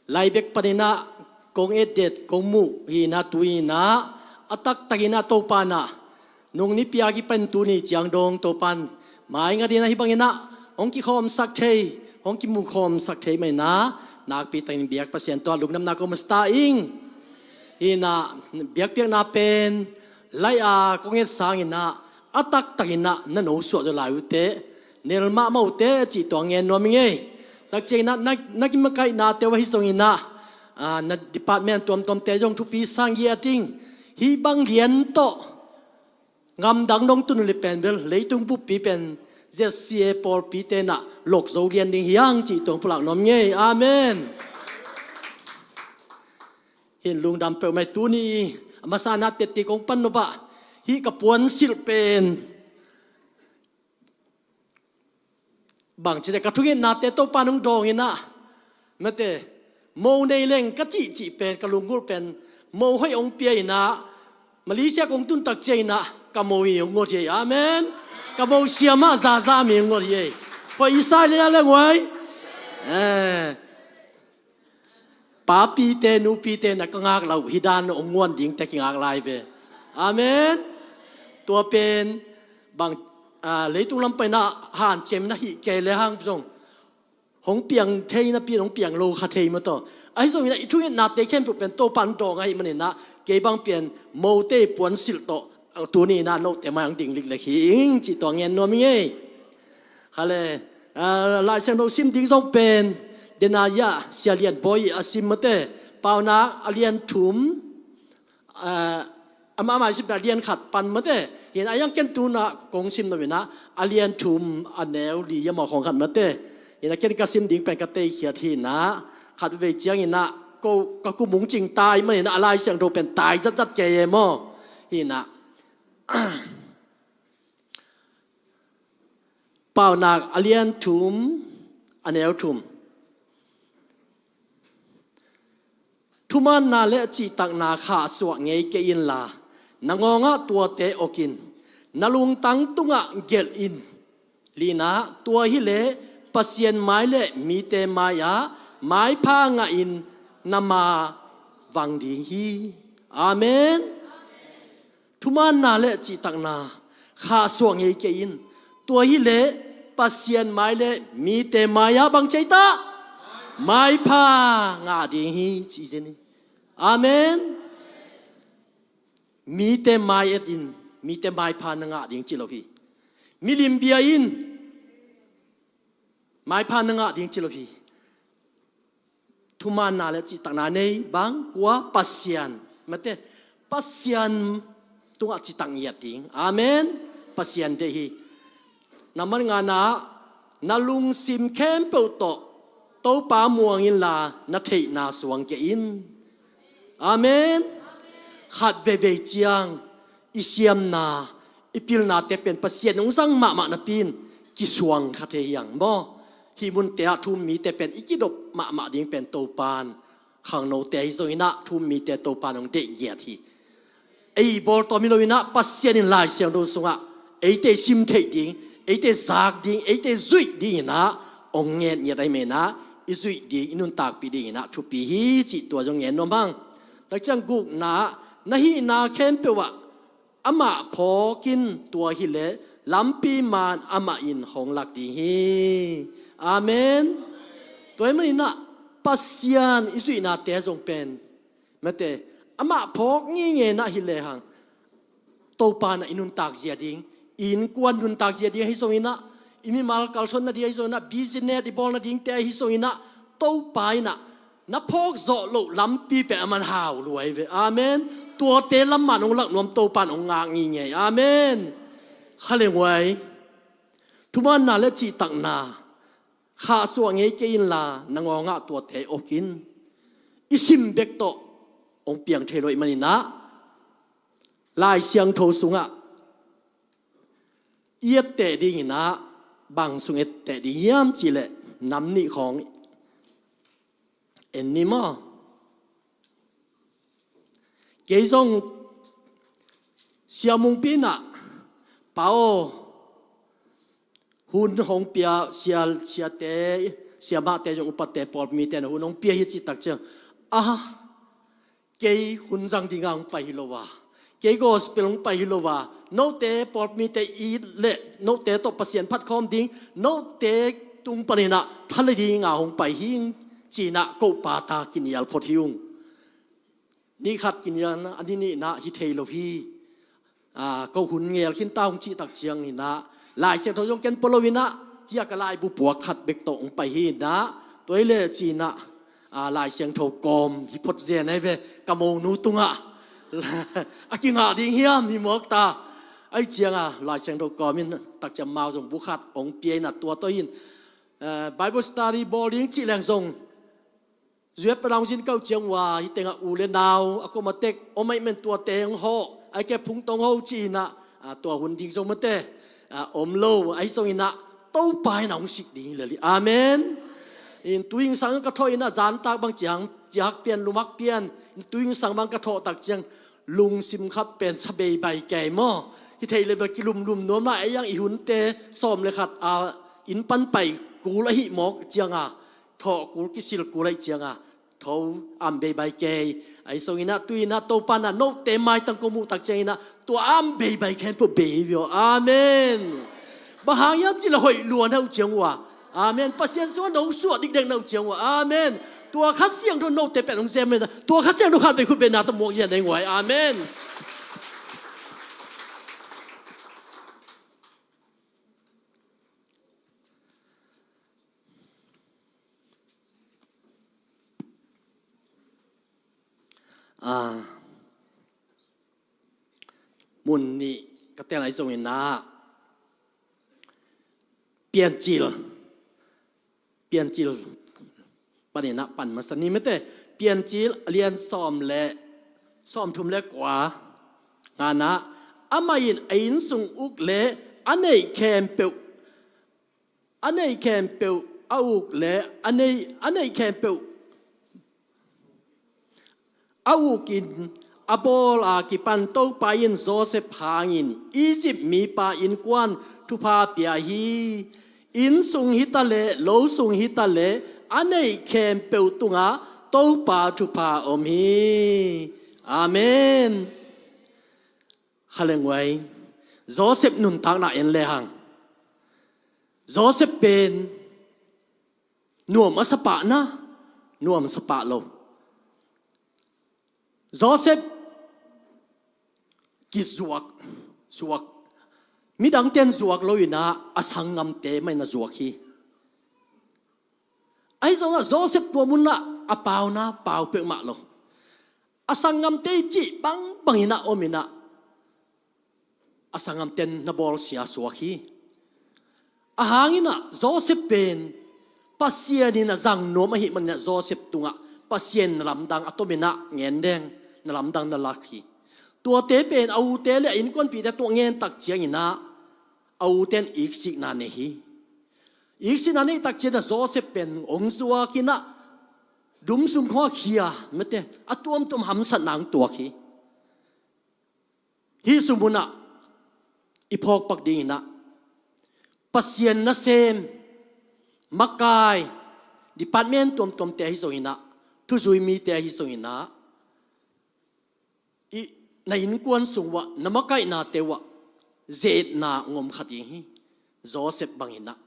Lai bek panin ah kong etdet, kong muh hi in ah, tu in ah a taktakin ah Topa in ah nung nipi a kipan tuni ciang dong Topa in mai ngatin ah hih bangin ah hong kikhawmsak thei, hong kimukhawmsak thei mah in ah nakpi takin biak Pasian tungah lungdamna kong masa ta ing. Hi in ah biakpiakna pen lai a kong et sangin ah a taktakin ah na nosuah zaw lai uh teh, nel mahmah uh teh cih tuang ngen nuam ing ei. Takciangin ah na, na kimakaihna te uh ahi zongin ah, ah, na department tuamtuamte zong thupi sang ngiat ing. Hih bang lian tawh ngamdang dong tun uh le pen bel leitung buppi pen Z C A pawlpite in ah lok zo lian ding hi hang cih tuang pulak nuam ing ei. Amen. Hi in lungdam peuhmah ei. Tuni a masa in ah tetti kong pan nop ah hih ka puansilh pen bangci te, ka thungetnate Topa in hong dawng in ah, mate, mo nei leng ka cihcih pen, ka lunggulh pen mo hoih hong pia in ah, Malaysia kong tun takciangin ah ka mo i hong ngot hi ei. Amen. Ka mo siam ah zaza mi hong ngot hi ei. Hoih i sa leh a leng uai. Eh. Papite, nupite na ka ngak lo, hih dan hong nguan dingte kingak lai ve. Amen. Tua pen bang, ah, leitung lam panin ah hanciam in ah hih kei le hang zong hong piang thei napi in hong piang lo kha thei mah tawh. Ahi zongin ah i thungetnate khempeuh pen Topa in dawng ahih manin ah kei bang pian mote i puansilh tawh, ah, tuni in ah note mai hong ding liklek hi ing cih tuang ngen nuam ing ei. Hale, ah, Lai Siangtho sim ding zong pen, dena ia Sia Lian Bawi a sim mate, Paunak a lian thum, ah, amah amah i sim pen a lian khat pan mate. Hi in ah a iang ken tuna kong sim nop in ah a lian thum a neu li ia mawh khawng khat mate. Hi in ah ken ka sim ding pen ka teikhiat hi in ah khat vei ciangin ah ko ka kum hong cing tai mah in ah a Lai Siangtho pen tai zatzat kei e maw. Hi in ah Paunak a lian thum, a neu thum. Thumaanna le cihtakna khahsuah ngei kei inla, na ngawngah tuate ok in, na lungtang tungah gelh in. Lina, tua hileh Pasian mai le mite mai-ah maipha ngahin na ma vang ding hi. Amen. Thumaanna le cihtakna khahsuah ngei kei in. Tua hileh Pasian mai le mite mai-ah bang ci ei ta? Maipha ngah ding hi, ci zen hi. Amen. Mite mai et in, mite maipha na ngah ding ci lo hi. Milim bia in, maipha na ngah ding ci lo hi. Thumaanna le cihtakna nei bang kua? Pasian. Mate, Pasian tungah citak ngiat ding. Amen. Pasian deih hi. Na man ngana, na lungsim khempeuh tawh Topa muang inla na theihna suang kei in. Amen. Khat veivei ciang i siamna, i pilnate pen Pasian hong zang mahmah napi in kisuang kha thei hi hang maw. Hih munte ah thu-um mite pen i kidop mahmah ding pen Topa'n, khangnote ahi zongin ah thu-um mite Topa'n hong deihgiat hi. Ei bawltawm hi loin ah Pasian in Lai Siangtho sungah eite sim theih ding, eite zak ding, eite zuih dingin ah hong ngetngiat ahih manin ah i zuih ding, i nuntakpih dingin ah thupi hi cih tua zong ngen nuam hang. Tak ciang gukna ah, na hihna khempeuh ah amah phawk in, tua hileh lampi man amah in hong lak ding hi. Amen. Tua ahih manin ah Pasian i zuihnate zong pen, mate, amah phawk ngeingei in ah hi lehang Topa in ah i nuntak zia ding, i innkuan nuntak zia ding ahi zongin ah, i mimal kalsuan nading ahi zongin ah, business i bawl nadingte ahi zongin ah, Topa in ah na phawk zawh loh lampi pen aman hau lua hi ve. Amen. Tuate lam man hong lak nuam, Topa in hong ngak ngeingei. Amen. Kha le nguai, thumanna le cihtakna khahsuah ngei kei inla, na ngawngah tuate awk in. I sim bek tawh hong piang thei lo ahih manin ah Lai Siangtho sungah i etteh dingin ah, bang sung etteh ding hiam cih leh nam nih khawng en ni maw? Kei zong Sia Mungpi in ah, Pa aw, hun hong pia, sia, siate, siamahte zong, upate, pawlpimite in ah hun hong pia hi cih tak ciang, ah, kei hun zang dingin hong pai hi lo a, kei gospel hong pai hi lo a, note pawlpimite it leh note tawh Pasian phat khawm ding, note tung panin ah tha le dingin hong pai hi ing, ci-in ah ko pata kinial phot hi ung. Ni khat kinial in ah, a ni nih in ah hi thei lo hi. Aa, ko hun ngel khin ta ung cih tak ciangin ah, Lai Siangtho zong ken pua loin ah, hih a ka laibu puak khat bek tawh hong pai hi in ah, tua hi leh ci-in ah, aa, Lai Siangtho kawm hi phot zen ahi ve, ka monu tungah. A kingah ding hiam hi mawk ta. Ahih ciangin ah Lai Siangtho kawm in tak ciang amau zong bu khat hong pia in ah, tua tawh in, aa, Bible study bawl ding cih leng zong, Zuet Palang zin kau ciang uh a, hih tengah u le nau a kom a tek om ahih manin tuate hong hawh, ahih kei leh phungtong hawh ci-in ah, aa, tua hun ding zong mate, aa, om lo, ahi zongin ah Topa in ah hong sik ding hi lel hi. Amen. In tuingsang ka thawh in ah, zantak bang ciang, ciak pian, lumak pian, in tuingsang bang ka thawh tak ciang, lungsim khat pen sa beibai kei maw. Hi thei le bel kilumlum nuam lai, ei ang i hunte sawm le khat a, inn pan pai kul ahih mawk ciangin ah, thawh kul, kisil kul ahih ciangin ah, tho, am beibai kei. Ahi zongin ah tu-in ah Topa in ah note maitang ko muh tak ciangin ah, tua am beibai khempeuh bei hi ve aw. Amen. Bang hang hiam cih leh hoih lua na uh ciang uh a. Amen. Pasian sungah no suah dikdek na uh ciang uh a. Amen. Tua Kha Siangtho note pen hong sem in ah, tua Kha Siangtho khat vei khut beng na tawh muak zia nei nguai. Amen. Aa, mun nih ka tel lai zongin ah, Piancil, Piancil panin ah pan masa ni mate. Piancil a lian sawm le, sawmthum le kua, ngana ah, amah in a inn sung uk le a neih khempeuh, a neih khempeuh a uk le a neih, a neih khempeuh a uk in a bawl a kipan Topa in Joseph hangin Egypt mipa innkuan thupha pia hi. Inn sung hi ta leh, lo sung hi ta leh, a neih khempeuh tungah Topa thupha om hi. Amen. Kha le nguai, Joseph nuntakna en lehang, Joseph pen nuam a sa pah na, nuam a sa pah lo. Joseph kizuak, zuak. Midangte'n zuak loin ah, a sanggamte mah in a zuak hi. Ahi zongin ah Joseph tua mun ah a pau na, pau peuhmah lo. A sanggamte i cih bangbang in ah om in ah, a sanggamte'n na bawlsia suak hi. Ahang in ah Joseph pen Pasian in a zang nuam ahih manin ah Joseph tungah Pasian in na lamdang a tom in ah ngen deng, na lamdang na lak hi. Tuate pen a ute le a innkuanpihte tungah ngen tak ciangin ah a ute'n iksikna nei hi. Iksitna neih takciangin ah Joseph pen hong zuak in ah, dum sung khawng ah khia, mate, a tuamtuam hamsatna hong tuak hi. Hih sung munah i phawk pak dingin ah, Pasian nasem, makai, department tuamtuamte ahi zongin ah, thuzui mite ahi zongin ah, i, na innkuan sung uah, na makaihnate uah, zetna hong om kha ding hi. Joseph bangin ah.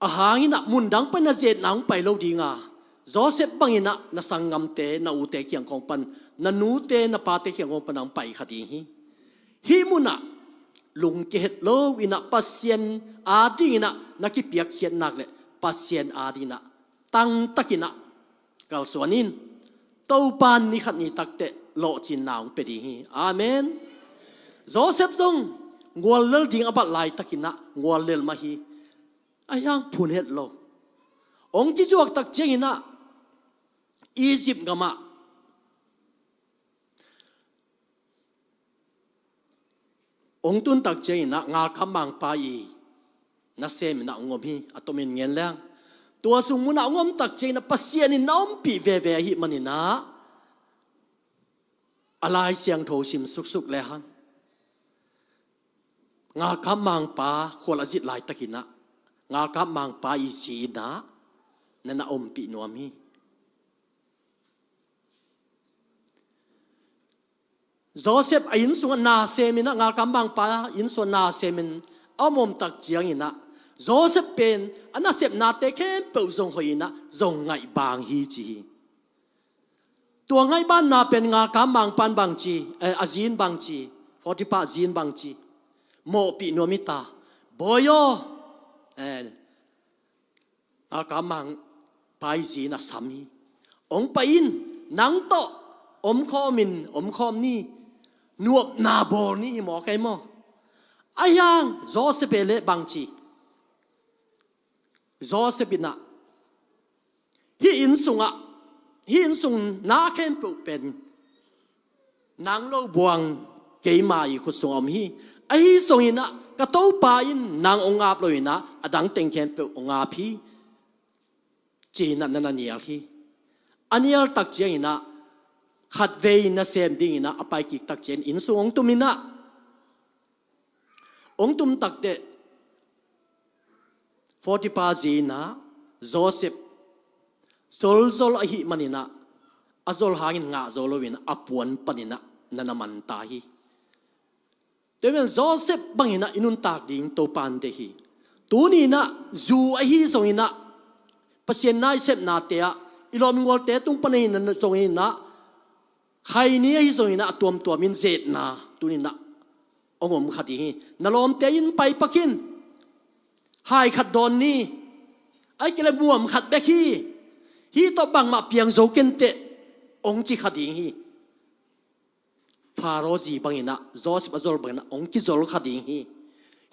Ahang in ah, mun dang pan na zetna hong pai lo ding a, Joseph bangin ah, na sanggamte, na ute kiang khawng pan, na nute, na pate kiang khawng pan hong pai kha ding hi. Hih munah, lungkia het lo in ah, Pasian adingin ah, na kipiakkhiat nak leh, Pasian adingin ah, tangtakin ah, kalsuan in, Topa in ni khat ni takteh lawhcinna hong pia ding hi. Amen. Joseph zong nguallel ding a bat laitakin ah nguallel mah hi. Ahi hang phun het lo. Hong kizuak takciangin ah Egypt gamah hong tun takciangin ah ngalkap mangpa i nasem in ah hong om hi, a tomin ngen leng. Tua sung munah hong om takciangin ah Pasian in na ompih veve ahih manin ah, a Lai Siangtho sim suksuk lehang, ngalkap mangpa khual a zit laitakin ah, ngalkap mangpa i zi in ah na na ompih nuam hi. Joseph a inn sungah na sem in ah, ngalkap mangpa inn sungah na sem in a om takciangin ah, Joseph pen a nasepnate khempeuh zong hoih in ah, zong ngaihbang hi ci hi. Tua ngaihbanna pen ngalkap mangpa in bangci, eh, a zi in bangci, Potiphar zi in bangci, mawhpih nuam hi ta. Bawi aw, eh, ngalkap mangpa i zi in a sam hi. Hong pai in, nang tawh omkhawm in, omkhawm ni, nuamna bawl ni hi maw, kei maw. Ahi hang Joseph e leh bangci. Joseph in ah, hih inn sungah, hih inn sung na khempeuh pen nang lo buang keima i khut sungah om hi. Ahi zongin ah ka Topa in nang hong ap lo in ah, a dang teng khempeuh hong ap hi, ci-in ah na na nial hi. A nial takciangin ah khatvei nasem dingin ah a paikik takciangin inn sung hong tum in ah, hong tum takteh Potiphar zi in ah Joseph zolzol ahih manin ah, a zol hangin ngah zo loin a puan panin ah na na man ta hi. Tua ahih manin Joseph bangin ah i nuntak ding Topa in deih hi. Tuni in ah zu ahi zongin ah, Pasian na i sepnate ah, i lawm i gualte tung pan ahi zongin ah, khaini ahi zongin ah, a tuamtuamin zetna tuni in ah hong om kha ding hi. Na lawmte inn pai pak in, hai khat dawn ni, ahih kei leh muam khat bek hi, hih tawh bangmah piang zo kei inteh, hong ci kha ding hi. Pharaoh zi bangin ah, Joseph a zol bangin ah hong kizol kha ding hi.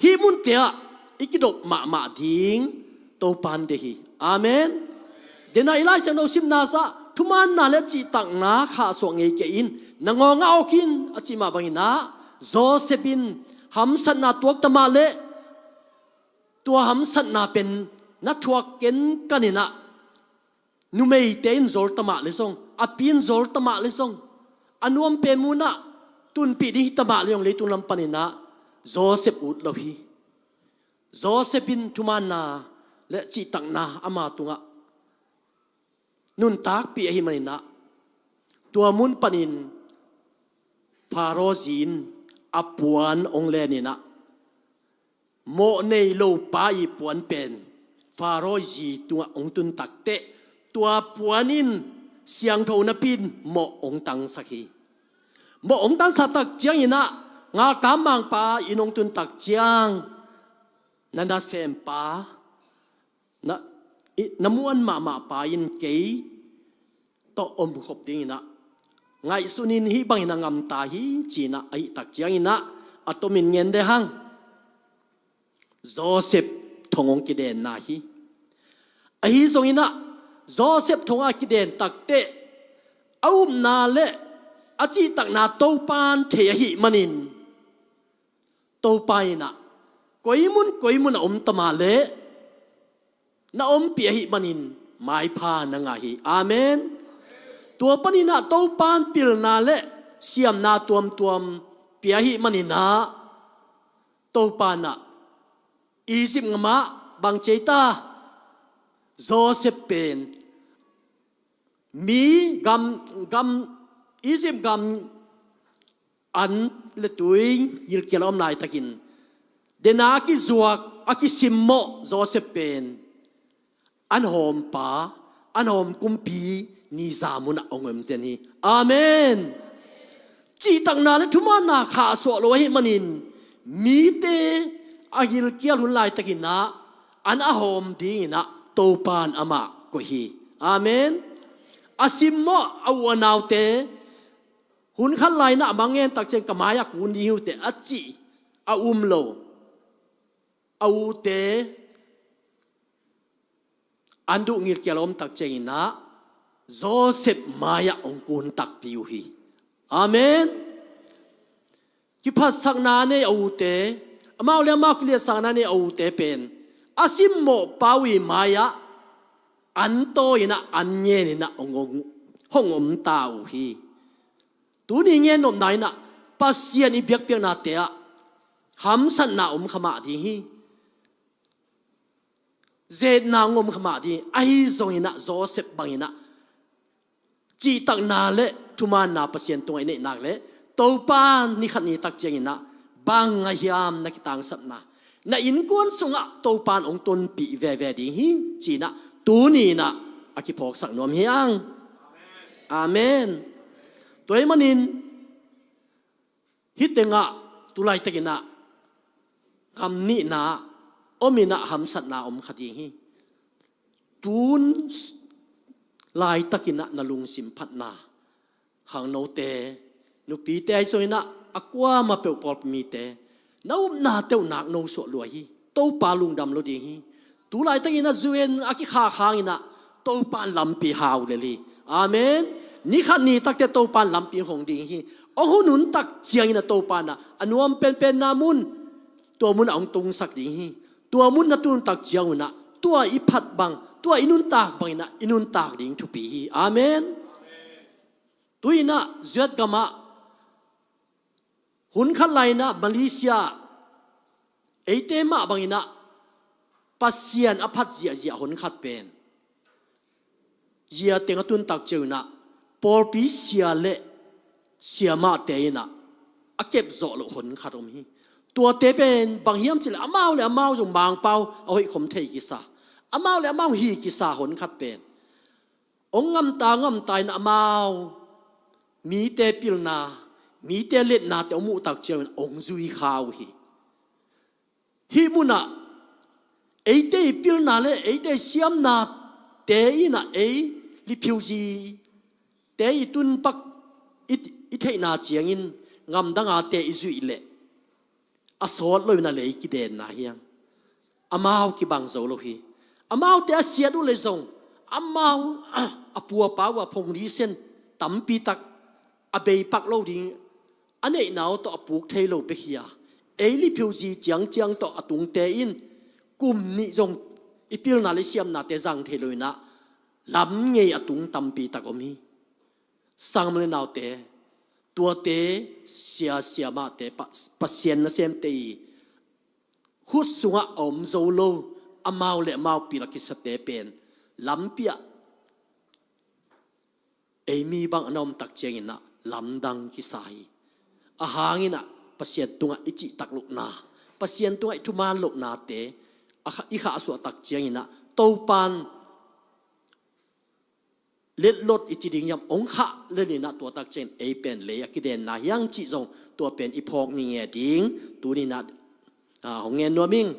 Hih munte ah i kidop mahmah ding Topa in deih hi. Amen. Dena i Lai Siangtho simna sungah, thumaanna le cihtakna khahsuah ngei kei in, na ngawng ah awk in, a cih mah bangin ah, Joseph in hamsatna tuak ta mah leh, tua hamsatna pen na thuak kenkan in ah, numeite in zol ta mah leh zong, a pi in zol ta mah leh zong, a nuam pen mun ah tunpih ding hi ta mah leh zong, leitung lam panin ah Joseph ut lo hi. Joseph in thumaanna le cihtakna ama tungah nuntakpih ahih manin ah, tua mun panin Pharaoh zi in a puan hong len in ah, mawh nei lo pa i puan pen Pharaoh zi tungah hong tun takteh, tua puan in siangtho napi in mawh hong tangsak hi. Mawh hong tangsak takciangin ah, ngalkap mangpa inn hong tun takciang, na nasempa, na, i, na muan mahmah pa in kei tawh omkhop dingin ah, ngaihsun in, hih bangin a ngam ta hi, ci-in ah, ahih takciangin ah, a tomin ngen lehang, Joseph thong hong kidenna hi. Ahi zongin ah, Joseph thong a kiden takteh, a upna le a cihtakna Topa in thei ahih manin, Topa in ah Koi mun koi mun a om ta mah leh na ompih ahih manin maipha na ngah hi. Amen. Tua panin ah Topan pilna le siamna tuamtuam pia ahih manin ah Topan ah Egypt gam ah bang ci ei ta? Joseph pen mi gam, gam, Egypt gam an le tui gilkial a om laitakin den a kizuak, a kisimmawh Joseph pen an hawmpa, an hawm kumpi ni zam un ah hong om zen hi. Amen. Cihtakna le thumaanna khahsuah lo ahih manin mite a gilkial hun laitakin ah an a hawm dingin ah Topan amah koih hi. Amen. A simmawh a u a naute hun khat lai-in ah a mang ngen tak ciang ka mai-ah kun ding hi uh teh a cih a um lo. A ute an duh gilkial a om tak ciangin ah Joseph mai-ah hong kun takpi uh hi. Amen. Kiphatsakna nei a ute, amau le amau kiliatsakna nei a ute pen a simmawhpa uh i mai-ah an tawi-in ah an ngen-in ah hong, hong, hong om ta uh hi. Tuni gen nopna in ah Pasian i biakpiaknate ah hamsatna om kha mah ding hi. Zetna hong om kha mah ding hi. Ahi zongin ah Joseph bangin ah cihtakna le thumaanna Pasian tungah i neih nak leh Topan ni khat ni tak ciangin ah bang a hiam na kitangsapna, na innkuan sungah Topan hong tonpih veve ding hi ci-in ah tuni-in ah a kiphawksak nuam hi hang. Amen. Tua ahih manin hih tengah tu laitakin ah gam nihna om in ah hamsatna om kha ding hi. Tun laitakin ah na lungsim phatna, khangnote, nupite, ahi zongin ah a kuamah peuh pawlpi mite na upna teuh nak no suah lua hi. Topa lungdam lo ding hi. Tu laitakin ah U N a kikhak hangin ah Topan lampi hau lel hi. Amen. Ni khat ni takte Topan lampi hong ding hi. Hong hun hun tak ciangin ah Topan ah a nuam penpenna mun, tua munah hong tungsak ding hi. Tua mun na tun tak ciangun ah tua i phat bang, tua i nuntak bangin ah i nuntak ding thupi hi. Amen. Tu-in ah zuat gamah hun khat lai-in ah Malaysia eite mah bangin ah Pasian a phat ziahziah hun khat pen zia teng a tun tak ciangun ah pawlpi sia le siamahte in ah a kepzawh loh hun khat om hi. Tuate pen bang hiam cih leh amau le amau zong Mangpau a hoih khom thei kisa, amau le amau hi kisa hun khat pen hong ngamta ngamta in amau mite pilna, mite letnate hong muh tak ciangun hong zui kha uh hi. Hih munah eite i pilna le eite i siamnate in ah ei refugee-te i tunpak i, i theihna ciangin ngamdangate i zuih leh a sawt loin a lei kidenna hi hang. Amau kibang zo lo hi. Amaute a siat uh leh zong amau a pu a pa uh a phongri sen tampi tak a beipak lo ding a neihna uh tawh a puk thei lo bek hi a, ei refugee ciangciang tawh a tungte in kum nih zong i pilna le siamnate zang thei lo in ah lam ngei a tung tampi tak om hi. Sanggam le naute, tuate sia siamahte, pa, Pasian nasemte i khut sungah a om zo lo amau le amau pil a kisate pen lampi ah ei mi bang a na om tak ciangin ah lamdang kisa hi. A hangin ah Pasian tungah i cihtak lohna, Pasian tungah i thuman lohnate a kha, i khahsuah tak ciangin ah Topan letlot i ci ding hiam, hong khah lel in ah tua tak ciangin ei pen lei a kidenna hi hang cih zong tua pen i phawk ni nge ding tuni-in ah, ah, hong ngen nuam ing.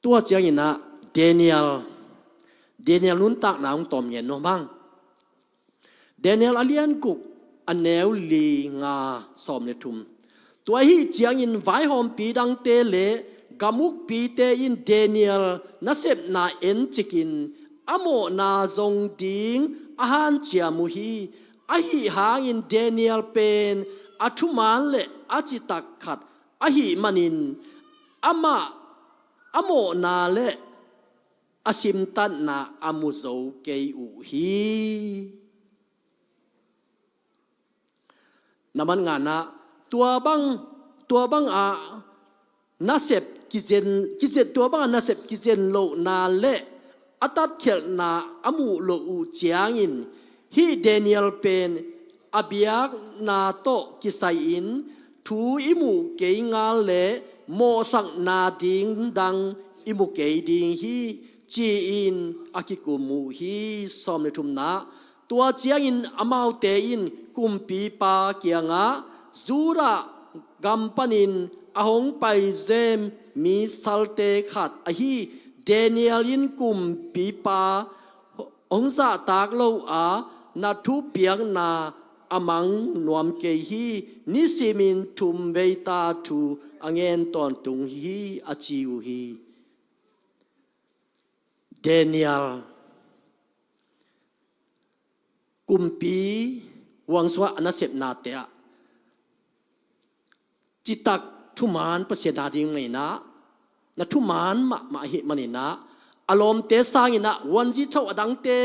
Tua ciangin ah Daniel, Daniel nuntakna hong tawm ngen nuam hang. Daniel a lian guk, a neu li, nga, sawm le thum. Tua ahih ciangin vaihawmpi dangte le gam ukpite in Daniel nasepna encikin a mawhna zong ding a hanciam uh hi. Ahi hangin Daniel pen a thuman le a citak khat ahih manin amah a mawhna le a simtatna a mu zo kei uh hi. Na man nganah tua bang tua bangah nasep kizen kizet tua bangah nasep kizen lohna le a tatkhelhna a muh loh uh ciangin hih Daniel pen a biakna tawh kisai-in thu i muh kei ngal le mawhsakna ding dang i mu kei ding hi, ci-in a kikum uh hi. Sawm le thumna. Tua ciangin amaute in kumpipa kiangah, Judah gam panin a hong paizem mi salte khat ahi Daniel in kumpipa hong zahtak lo a, na thupiakna a mang nuam kei hi. Nisimin thum veita thu a ngen tawntung hi, a ci uh hi. Daniel kumpi huang sungah a nasepnate ah citak thuman Pasian a ding maninah na thuman mahmah ahih maninah a lawmte sanginah huanzi tho a dangte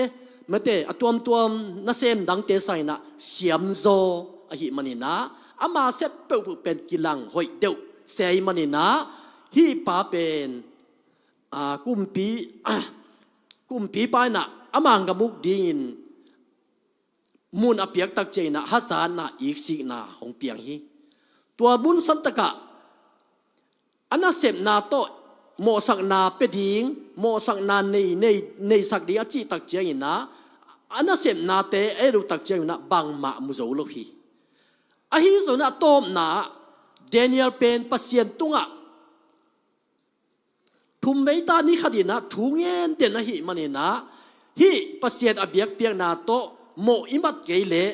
mate a tuamtuam nasem dangte sanginah siamzaw ahih maninah ama sep peuhpeuh pen kilang hoih deuh se ahih maninah hih pa pen aa, kumpi kumpipa inah a manggamuk dingin mun a piaktak cianginah hazatna iksikna hong piang hi. Tua mun santakah a nasepna tawh mawhsakna pia ding mawhsakna nei, nei, neisak ding a cihtak cianginah a nasepnate a et uhtak cianginah bangmah mu zo lo hi. Ahi zonginah a tawpna Daniel pen Pasian tungah thum veita ni khatinah thu ngen den ahih maninah hih Pasian a biakpiakna tawh mawh i mat kei leh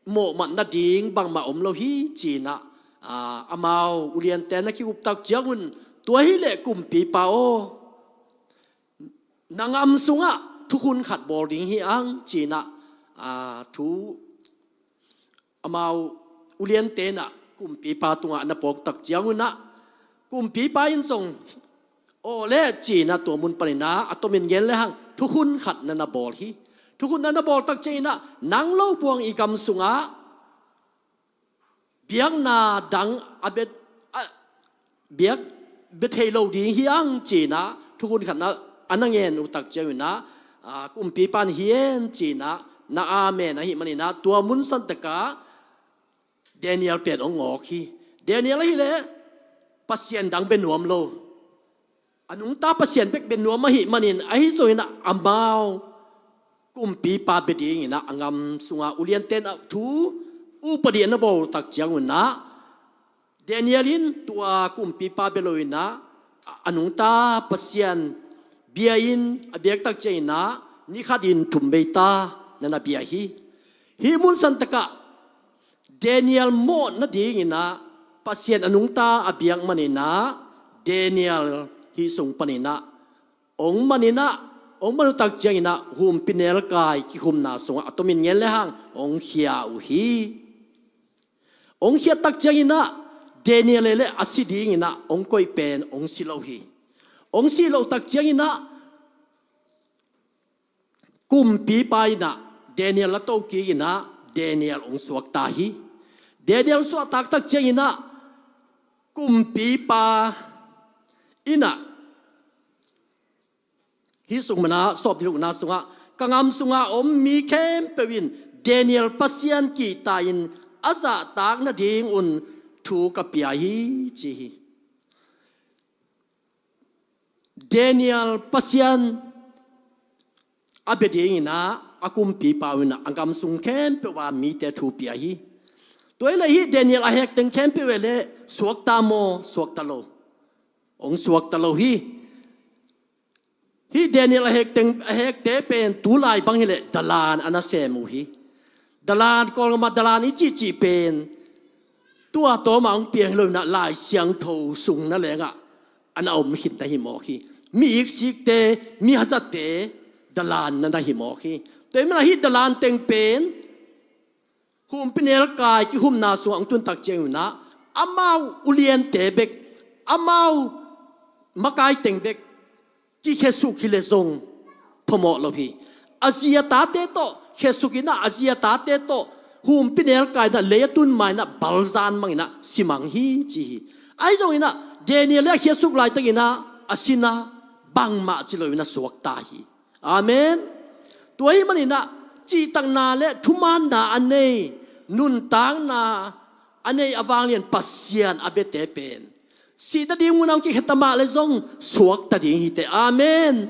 mawh mat nading bangmah om lo hi, cinah aa, amau uliante na ki-uptak ciangun tua hileh kumpipa aw, na ngam sungah thukhun khat bawl ding hi ang, cinah aa, thu amau uliante inah kumpipa tungah na pawktak ciangunah kumpipa in zong aw le cinah tua mun paninah a tomin gen lehang thukhun khat na na bawl hi. Thukhun na na bawltak cianginah nang lo buang i gam sungah biakna dang a bet a biak bia thei lo ding hi ang cinah thukhun khat na a na ngen uhtak cianginah aa, kumpipa in hi en cinah na amen ahih maninah tua mun santakah Daniel pen hong awk hi. Daniel ahileh Pasian dang bia nuam lo a nungta Pasian bek bia nuam ahih manin ahi zonginah amau kumpipa bia dinginah a ngam sunga uliante inah thu upadi a na bawltak ciangunah Daniel in tua kumpipa bia loinah a nungta Pasian bia in a biaktak cianginah ni khatin thum veita na na bia hi. Hih mun santakah Daniel mawh nadinginah Pasian a nungta a biak maninah Daniel hih sung paninah hong maninah hong man uhtak cianginah humpinelkai kikhumna sungah a tomin ngen lehang hong khia uh hi. Hong khiattak cianginah Daniel e le a si dinginah hong koih pen hong si lo hi. Hong si lohtak cianginah kumpipa inah Daniel a tokikinah Daniel hong suakta hi. Daniel suahtaktak cianginah kumpipa inah hih sung manah sawm le gukna sungah ka ngam sunga om mi khempeuh in Daniel Pasian kihta-in a zahtak nadingun thu ka pia hi, ci hi. Daniel Pasian a bia dinginah a kumpipa uh inah a ngam sung khempeuh a mite thu pia hi. Tua hileh hih Daniel a hekteng khempeuh e le suakta maw, suakta lo? Hong suakta lo hi. Hih Daniel a hekteng a hekte pen tulai bang hileh dalan a na sem uh hi. Dalan Kawlgam ah dalan i cihcih pen tua tawmah hong piang hi loinah Lai Siangtho sung na lengah a na om khin na hi mawk hi. Mi iksikte mi hazate dalan na na hi mawk hi. Tua hi manah hih dalan teng pen Humpinelkai kihumna sungah hong tun tak ciangin ah, amau uliante bek, amau makai teng bek kikhesuk hi leh zong phamawh lo hi. A zi a tate tawh khesuk in ah, a zi a tate tawh humpinelkai in ah, lei a tun ma in ah, balzan mang in ah simang hi ci hi. Ahi zongin ah, Daniel le a khesuk laitakin ah, a sin ah, bangmah ci lo in ah suakta hi. Amen. Tua ahih manin ah, cihtakna le thumaanna a nei, nuntakna a nei a vanglian Pasian a biate pen, sih ta ding mun ah hong kikhia ta mah leh zong suak ta ding hi teh. Amen.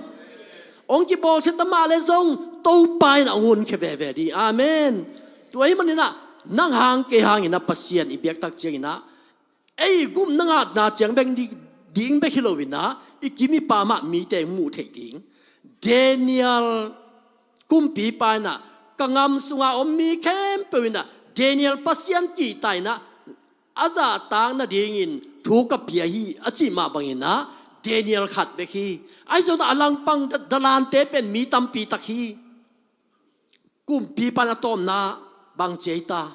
Hong kibawlsia ta mah leh zong Topa in ah hong honkhia veve ding. Amen. Tua ahih manin ah, nang hang kei hangin ah Pasian i biak tak ciangin ah, ei gupna ngatna ciang bek ding, ding bek hi lo in ah, i kim i pam ah mite hong muh theih ding. Daniel kumpipa in ah, ka gam sungah om mi khempeuh in ah Daniel Pasian kihta in ah, a zahtak nadingin thu ka pia hi, a cih mah bangin ah Daniel khat bek hi. Ahi zongin ah, a langpang da-, dalante pen mi tampi tak hi. Kumpipa in a tawpna bang ci ei ta?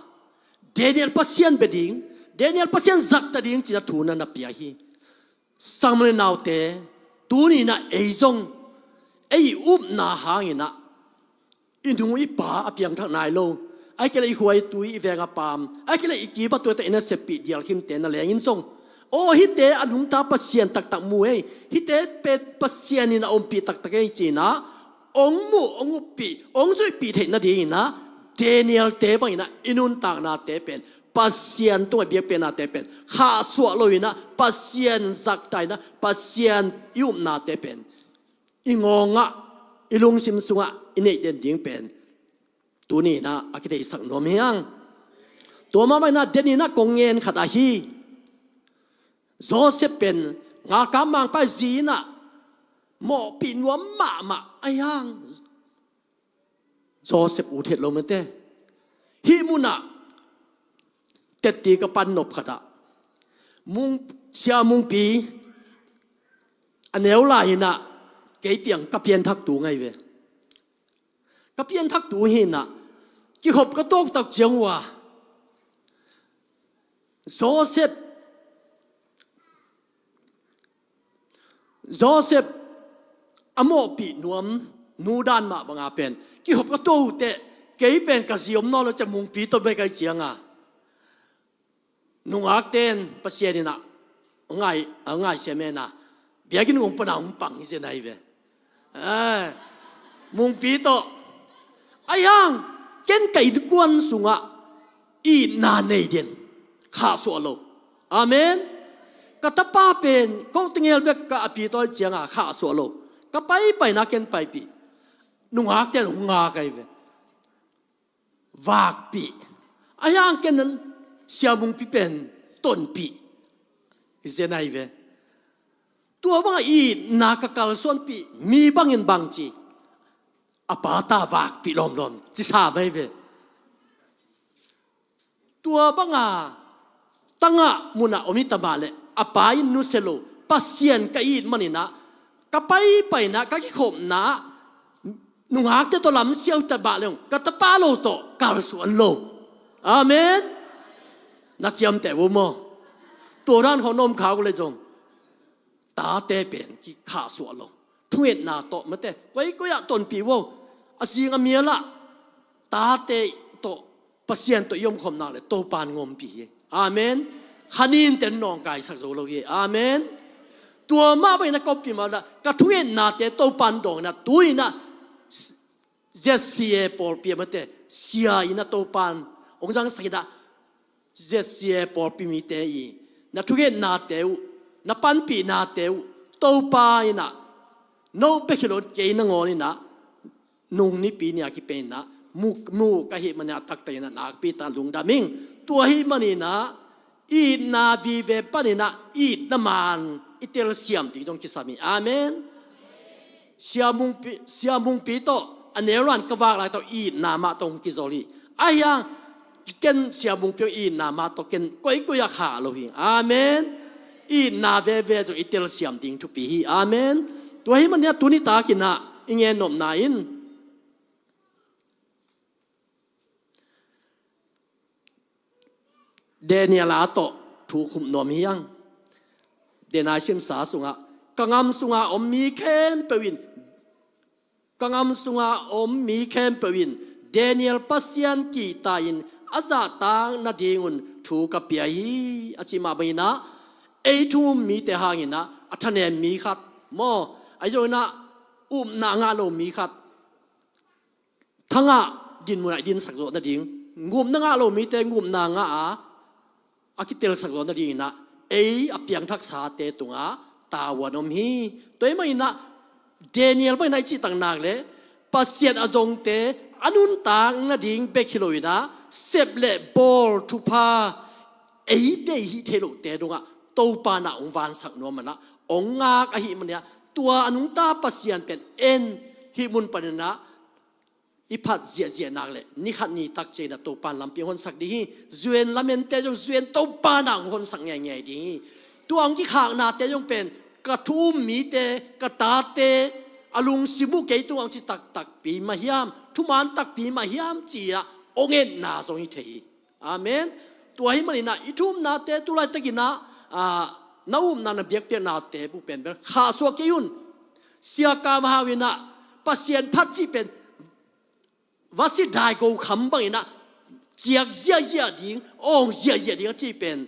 Daniel Pasian bia ding, Daniel Pasian zahtak ding ci-in ah thu na na pia hi. Sangmawh le naute, tuni in ah ei zong, ei upna hangin ah, i nu i pa a piangthak nai lo, ahih kei leh i khua i tui, i veng a pam, ahih kei leh i kim a tuate i naseppih dialkhimte na leng in zong, aw, hihte a nungta Pasian taktak mu ei, hihte pen Pasian in a ompih taktak ei ci-in ah, hong muh, hong uppih, hong zuihpih theih nadingin ah, Daniel-te bangin ah i nuntaknate pen, Pasian tungah biakpiaknate pen khahsuah lo in ah, Pasian zahtak in ah, Pasian i upnate pen i ngawngah, i lungsim sungah i neih den ding pen tuni in ah a kitheihsak nuam hi hang. Tua mah bangin ah, den in ah kong ngen khat ahi, Joseph pen ngalkap mangpa zi in ah mawhpih nuam mahmah ahi hang, Joseph ut het lo mate. Hih mun ah tetti ka pan nop khat ah, Mung, Sia Mungpi a neu lai in ah, kei piang ka pianthak tu ngei ve. Ka pianthak tu hi in ah, kikhop ka tuak tak ciang uh ah, Joseph, Joseph a mawhpih nuam nu dan mah bang a pen, kikhop ka tuak uh teh, kei pen ka zi om nawn lo, Sia Mungpi tawh bek ahi ciang a, nungakte'n Pasian in ah a ngai, a ngaihsiam in ah, biakinn ung pan a hong pang hi zen ahi ve. Eh, Mungpi tawh. Ahi hang, ken ka innkuan sungah itna nei den, khahsuah lo. Amen. Ka tapa pen ko tengel bek ka a pi tawi ciang a, khahsuah lo. Ka paipai in ah ken paipih, nungakte'n hong ngak ahi ve. Vakpih. Ahi hang ken Sia Mungpi pen tonpih hi zen ahi ve. Tua bang a itna ka kalsuanpih mi bangin bang ci, a pa ta vakpih lawmlawm ci sam ahi ve. Tua bang a tangah mun ah om hi ta mah leh, a pa in nusia lo, Pasian ka it manin ah, ka paipai in ah, ka kikhopna ah, nungakte tawh lamsiang ta mah leh, ka tapa lo tawh kalsuan lo. Amen. Na ciamteh uh maw? Tua dan khawng na om khak uh leh zong, tate pen kikhahsuah lo. Thungetna tawh mate, koikoi ah tonpih uh aw. A zing a mial ah tate tawh, Pasian tawh i omkhawm nak leh Topa'n hong ompih hi. Amen. Kha nin ten nawngkaisak zo lo hi. Amen. Tua mah bangin ah ka ompih mah leh, ka thungetnate Topa'n dawng in ah, tu-in ah Z C A pawlpi ah mate, sia in ah Topa'n hong zangsak in ah, Z C A pawlpi mite i, na thungetnate uh, na panpihnate uh, Topa in ah, no bek hi lo, kei nangawn in ah, nung Nipi ni a kipan in ah, mu, mu ka hih manin ah, taktak in ah nakpi tak lungdam ing. Tua ahih manin ah, itna vive panin ah, itna man i telsiam ding zong kisam hi. Amen. Sia Mungpi, Sia Mungpi tawh a neu lai-in ka vak lai tawh itna mah tawh hong kizol hi. Ahi hang, ken Sia Mungpi hong itna mah tawh ken koikoi ah khah lo hi. Amen. Itna veve zong i telsiam ding thupi hi. Amen. Tua ahih manin ah tuni takin ah i gen nopna in, Daniel a tawh thu khum nuam hi hang. Daniel simsa sungah, ka ngam sunga om mi khempeuh in, ka ngam sunga om mi khempeuh in Daniel Pasian kihta in a zahtak nadingun thu ka pia hi, a ci mah bangin ah, ei thu um mite hangin ah a thanem mi khat maw, ahi zongin ah upna ngah lo mi khat, thangah dinmun ah i dinsak zawh nading, ngupna ngah lo mite ngupna ngah a, a kitelsak zawh nadingin ah ei a piangthaksate tungah tavuan om hi. Tua ahih manin ah Daniel bangin ah i cihtak nak leh Pasian a zongte a nuntak nading bek hi loin ah sep le bawl thupha eite i hih theih lohte dongah Topa in ah hong vansak nuam in ah hong ngak ahih manin ah tua a nungta Pasian pen en hih mun panin ah i phat ziahziah nak leh ni khat ni tak ciangin ah Topa in lampi hong honsak ding hi. U N lamen te zong U N Topa in ah hong honsak ngeingei ding hi. Tua hong kikhaknate zong pen ka thu um mite, ka tate a lungsim uh kei tungah hong ci taktakpi mah hiam, thuman takpi mah hiam ci-ah hong etna zong hi thei hi. Amen. Tua ahih manin ah i thu umnate tu laitakin ah, ah, na upna na biakpiaknate uh pen bel khahsuah kei un. Sia Kam Hau in ah Pasian phat cih pen vasi daigo kham bangin ah ciak ziahziah ding, awng ziahziah ding a cih pen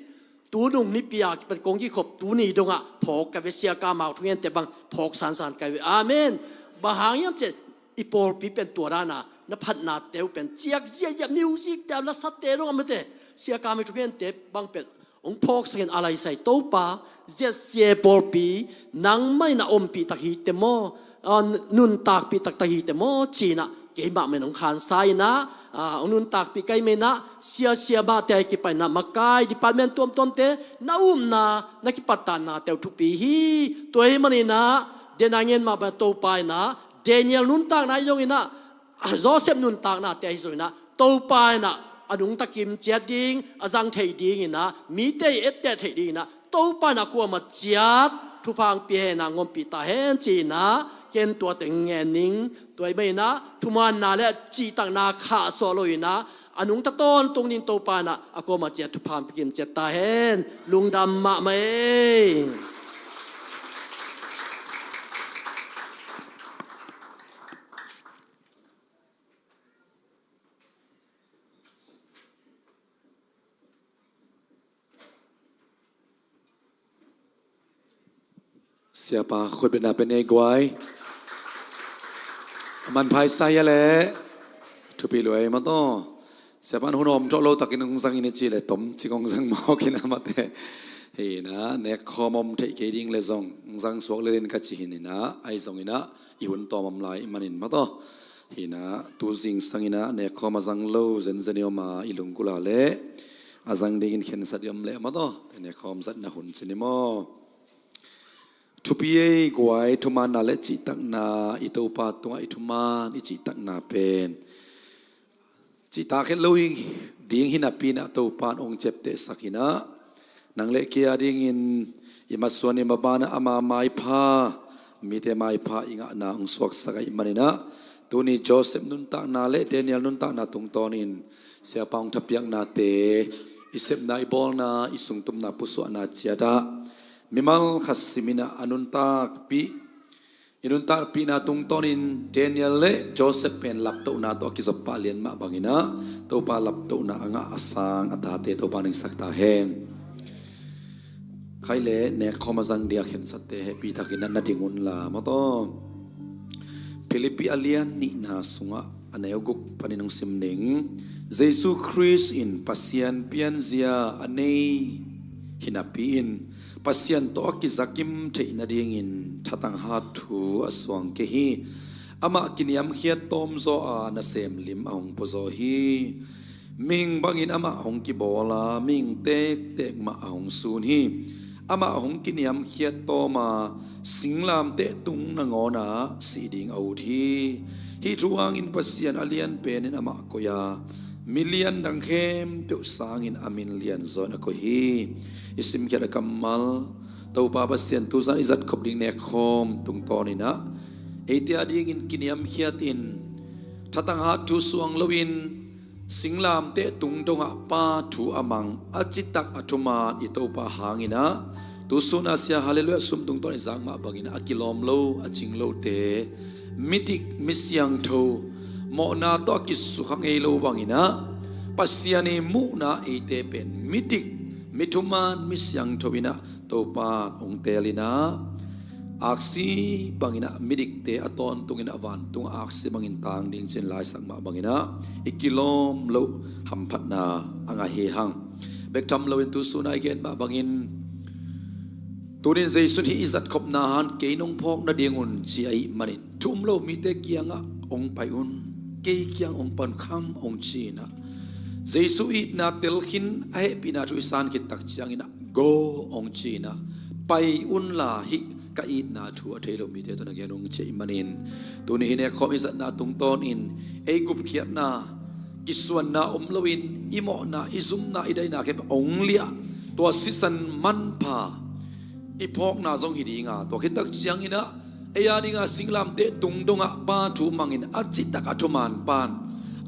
tu nung nipi a kipan kong kikhop tuni dongah phawk ka ve, Sia Kam Hau thungente bang phawk sansan ka ve. Amen. Bang hang hiam cih leh i pawlpi pen tua dan a na phatnate uh pen ciak ziahziah, music te a lasate dongah mate, Sia Kam Hau thungente bang pen hong phawksakin a laisai Topa, Z C A pawlpi nangmah in ah ompih tak hi teh maw, ah, nuntakpih taktak hi teh maw ci-in ah keimah mah in hong khansa in ah, ah, hong nuntakpih ka hih manin ah sia siamahte a kipan in ah makai department tuamtuamte na upna na kipattanate uh thupi hi. Tua ahih manin ah Daniel ngen mah bang Topa in ah Daniel nuntakna ahi zongin ah Joseph nuntaknate ahi zongin ah Topa in ah a nungta kim ciat ding, a zang theih dingin ah, mite i etteh theih dingin ah Topa in ah kuamah ciat thupha hong pia hen, hong ompih ta hen ci-in ah ken tua teng ngen ning. Tua ahih manin ah thumanna le cihtakna khahsuah loin ah a nungta tawntung ding Topa in ah a kuamah ciat thupha hong pia kim ciat ta hen. Lungdam mahmah ei. Siapa khutbetna pe nei guai. A man phaisa hia leh thupi lua ei mataw. Siapa in hun om thawh lo takin hong zangin i cih leh tomcik hong zang mawk in ah mate. Hi in ah nekkhawm om theih kei ding leh zong hong zang suak lel in ka ci hi in ah, ahi zongin ah i hun tawm om lai ahih manin mataw. Hi in ah tu zingsang in ah nekkhawm a zang lo zenzen i om a, i lunggulh a leh a zang dingin khensat i om leh mataw, nekkhawm zatna hun ci ni maw. Thupi ei guai, thumanna le cihtakna, i Topa tungah i thuman i cihtakna pen cihtak het lo hi ding hi napi in ah Topa in hong ciaptehsak in ah, nang le kei a dingin i masuan i maban ah ama maipha, mite maipha i ngahna hong suaksak ahih manin ah, tuni Joseph nuntakna le Daniel nuntakna tungtawnin Siapa hong thapiaknate, i sepna, i bawlna, i sungtumna pusuahna ciat ah mimal khat sim in ah a nuntakpih, i nuntakpihna tungtawnin Daniel le Joseph pen laptohna tawh a kizop pah lian mah bangin ah Topa laptohna a ngah a sang a tate Topa in hong sak ta hen. Khai le nekkhawm a zang ding a khensatte hehpih takin ah na ding unla mataw. Philippi a lian nihna sungah a neu guk panin hong sim ning. Jesu Khrist in Pasian pianzia a nei hi napi in Pasian tawh a kizakim theih nadingin thatanghat thu a suang kei hi. Amah kiniamkhiat tawmzaw a nasem lim a hong puazaw hi. Mihing bangin amah hong kibawl a mihing tektek mah a hong sun hi. Amah hong kiniamkhiat tawm a singlamteh tung nangawn ah sih ding a ut hi. Hih thu hangin Pasian a lian penin amah koih a, milian dang khempeuh sangin a min lianzaw in a koih hi. I simkhiat a kammal, Topa Pasian tuzan i zatkhop ding nekkhawm tungtawnin ah eite a dingin kiniamkhiatin thatanghat thu suang loin Singlamteh tung dongah Pa thu a mang, a citak a thuman i Topa hangin ah, tu sun a sia Halleluiah sum tungtawn i zak mah bangin ah, a kilawm lo, a cing lote, midik, misiangtho, mawhna tawh a kisukha ngei lo bangin ah, Pasian i muhna eite pen midik, mithuman, misiangtho in ah Topa hong teelin ah, aksi bangin ah midikte a tawntungin ah vantungah aksi bangin tang ding ci-in laisak mah bangin ah, i kilawm loh hamphatna a ngah hi hang. Bek tham loin tu sun a i gen mah bangin, tunin Jesu in hih i zatkhopna hang kei nong phawk nadingun ci ahih manin, thu um lo mite kiangah hong pai un, kei kiang hong pan kham hong ci-in ah, Jesu itna telkhin a hehpihna thu i san khit tak ciangin ah, go hong ci-in ah, pai unla hih ka itna thu a thei lo mite tawh na gen un ci ahih manin, tuni hih nekkhawm i zatna tungtawnin ei gupkhiatna, kisuanna om loin i mawhna, i zumna, i daihna khempeuh hong liah, tua sisan manpha i phawkna zong hi ding a, tua khit tak ciangin ah ei a dingah singlamteh tung dongah Pa thu mangin a citak a thuman Pa'n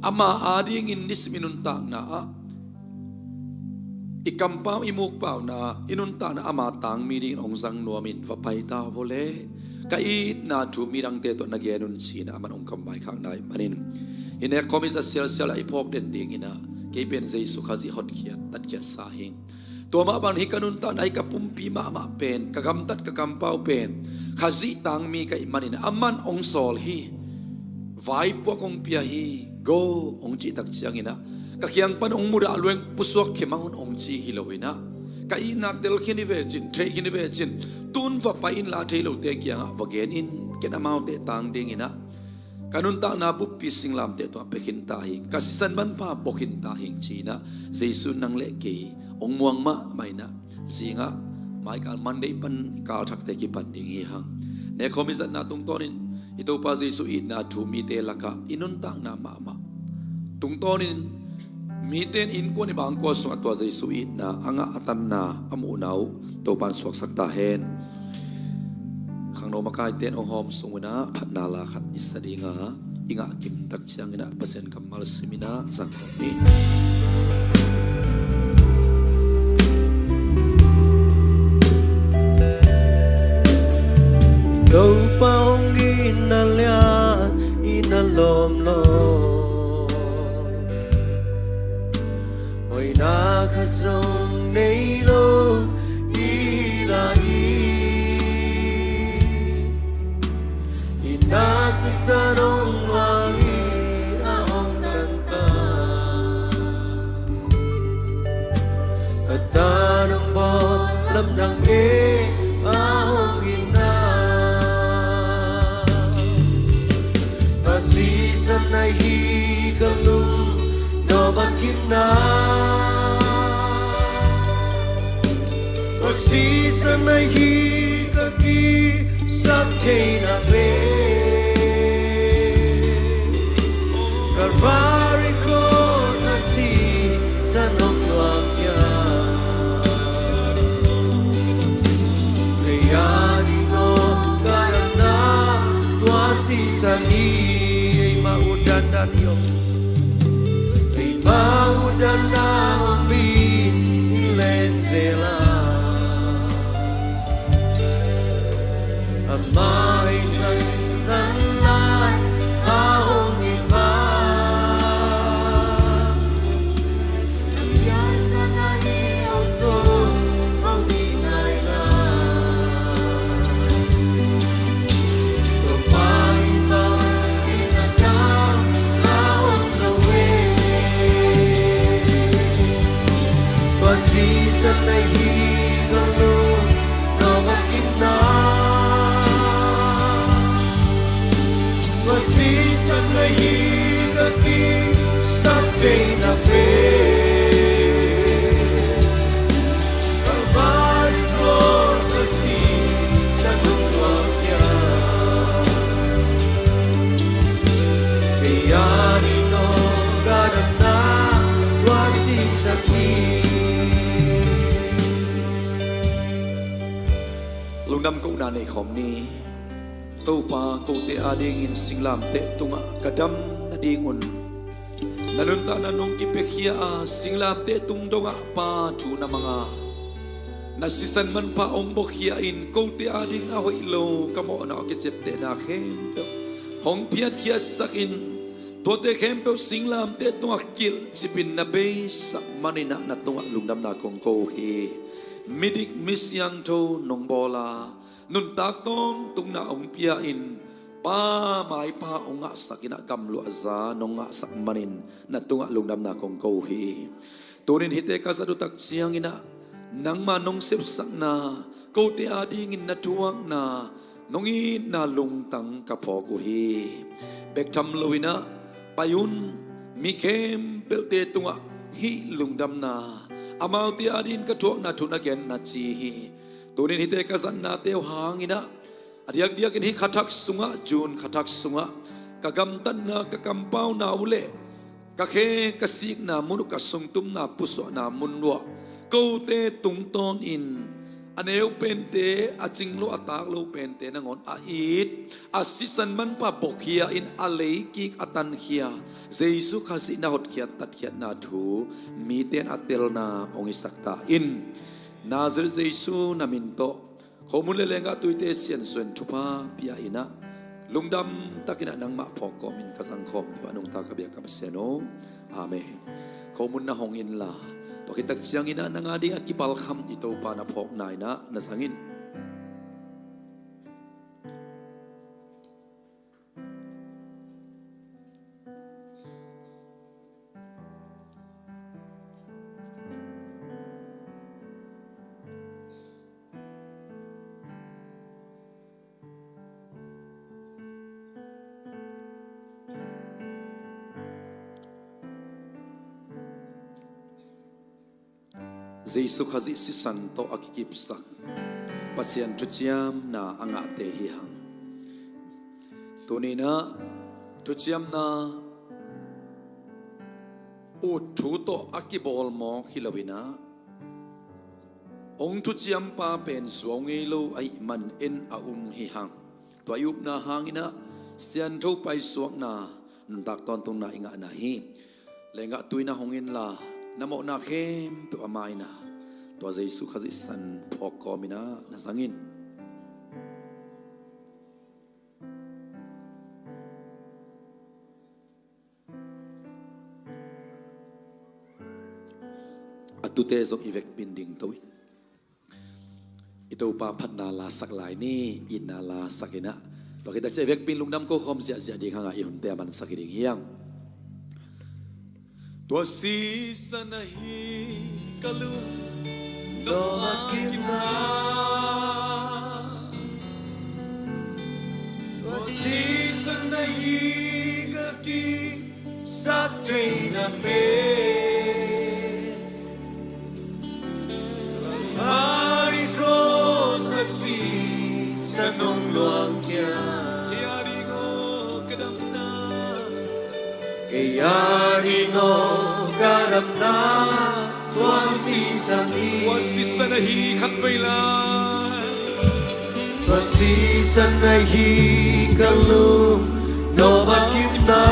ama a dingin nisim i nuntakna ah, i kampau, i mukpauna, i nuntakna ama tangmi dingin hong zang nuamin va pai ta vawleh, ka itna thu midangte tawh na gen un ci-in ah aman hong kammaikha na ahih manin, hih nekkhawm i zat sialsial ah i phawk den dingin ah, kei pen Jesu Khazih hotkhiat, tatkhiatsa hi. Tua mah bangin hih ka nuntakna, hih ka pumpi mahmah pen, ka gamtat, ka kampau pen Khazih tangmi ka hih manin ah, aman hong sawl hi, vaipuak hong pia hi, go hong cih tak ciangin ah, ka kiang pan hong mudah lua-in pusuak khia mang un hong ci hi loin ah, ka itna telkhin hi ve cin, theikhin hi ve cin, tu-in va pai inla thei lote kiangah va gen in, ken amaute tang dingin ah ka nuntakna buppi singlamteh tungah pia khin ta hi, ka sisan manpha bawl khin ta hi ci-in ah, Jesu in nang le kei hong muang mahmah in ah, zingah maikal Monday pan kal thakte kipan ding hi hang. Nekkhawm i zatna tungtawnin i Topa Jesu itna thu mite lakah i nuntakna mahmah tungtawnin, mite in innkuan, i bangkua sungah tua Jesu itna a ngah, a tanna, a muhna uh Topa'n suaksak ta hen. Khangno makaite in hong hawm sung un ah phatna la khat i sa ding a, i ngah kim tak ciangin ah Pasian kammal sim in ah zang kawm ni. Topa hong itna lian, itna lawm lo, hoihna khat zong nei lo hi lai hi. Itna sisan hong luang in ah hong tangtak, a tan hong bawl lamdang e, a hong itna. Pasisan ahi ka lungdam a kim na, pasisan ahi ka kisap theihna pen, Calvary Cross a sisan hong luang khia. Kei a ding hong ka damna tua sisan hi. Eimah utdandan hi om, eimah utdandan hong min in len zel a, amah ei zanzan lai a hong it ma, a piansan ahi hong zong hong it nai lai. Tua pa in bang in a tam a om lo e. Pasisan ahi ka lungdam a kim na, pasisan ahi ka kisap theihna pen, Calvary Cross a sisan hong luang khia. Kei a ding hong ka damna tua sisan hi. Lungdam kohna nei khawm ni. Topa, kote a dingin singlamteh tungah ka dam nadingun Na nuntakna nong kipiakhia a, singlamteh tung dongah Pa thu na mang a, na sisan manpha hong buakhia in kote ading a hoih lo ka mawhna a kiciaptehna khempeuh hong phiatkhiatsak in, tuate khempeuh singlamteh tungah kilhcip in na beisak manin ah na tungah lungdamna kong ko hi. Midik misiangtho nong bawl a, nuntak tawntungna hong pia in, Pa maipha hong ngahsak in ah gamluahza nong ngahsak manin na tungah lungdamna kong ko hi. Tunin hihte ka zat uh tak ciangin ah nangma nong sepsakna, kote adingin na thuakna, nong itna lungtang ka phawk uh hi. Bek tham loin ah pai un, mi khempeuhte tungah hih lungdamna, amaute adingin ka thuakna thu na gen na ci hi. Tunin hihte ka zatnate uh hangin ah a diakdiakin hih khathak sungah, June khathak sungah ka gamtatna, ka kampauna uh leh ka khe ka sikna mun uh, ka sungtumna pusuahna mun uh ah kote tungtawnin a neu pente, a cing lo a tak lo pente nangawn a it, a sisan manpha buakhia in a leikik a tankhia Jesu Khazih na hotkhiat tatkhiatna thu mite in a telna hong hisak ta in. Nazareth Jesu na min tawh khomun le lenggah tuite siansuah in thupha pia in ah lungdam takin ah nangmah phawk kawmin ka zangkhawm ding uh a nungta ka biak ka Pasian aw. Amen. Khomun na hong inla, tua khit tak ciangin ah nang ading a kipalkham i Topa na phawkna in ah na zang in. Jesu Khazih sisan tawh a kikipsak Pasian thuciamna a ngahte hi hang. Tuninah thuciamna ut thu tawh a kibawl mawk hi loinah hong thuciampa pen zuau ngei lo ahih man en a um hi hang. Tua i upna hanginah siantho paisuakna nuntak tawntungna i ngahna hi. Lenggah tuina hong inla na mawhna khempeuh a maina tua Jesu Khazih san phawk kawminah na zangin. A tute zong i vekpin ding to in. I Topa phatna lasak lai ni, itna lasak inah. Tua khit tak ciah i vekpin lungdam ko khawm ziahziah ding hangah i hunte a mansak hi ding hiang. Tua sisan ahi ka lung noma kimna. Tua sisan ahi ka ki sak theina pen Kalvari cross a sisan hong luangkhia. Kei a ding aw ka damna. Kei a ding aw ka damna. Tua sisan hi. Tua sisan ahi khat vei lai. Tua sisan ahi ka lung noma kimna.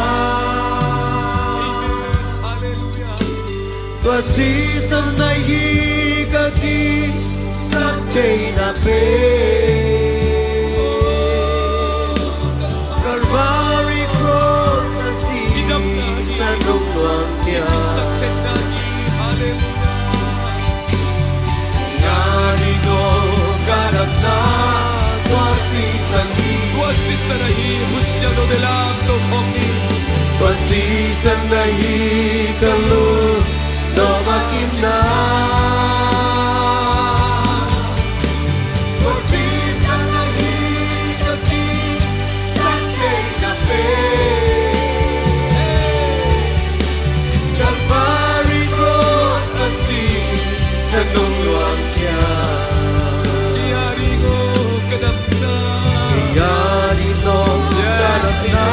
Tua sisan ahi ka kisak theina pen Kalvari cross a sisan hong luangkhia. Kei a ding aw ka damna. Tua sisan hi. Tua sisan ahi. Husia lo belam to khawm ni. Tua sisan ahi ka lung noma kimna. Tua sisan ahi ka kisak theina pen Kalvari cross a sisan hong luangkhia. Kei a ding aw ka damna. Kei a ding aw ka damna.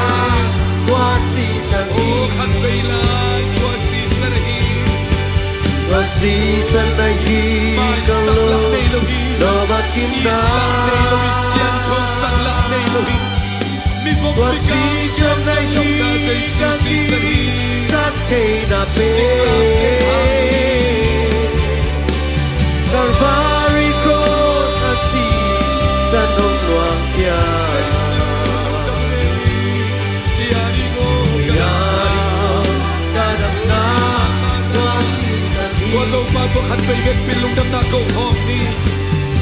Tua sisan hi. Tua sisan ahi. Tua sisan ahi ka lung noma kimna. Tua sisan ahi ka kisak theihna pen Calvary cross a sisan hong luang khia. Tua Topa tua khat vei vekpi lungdamna ko khawm ni.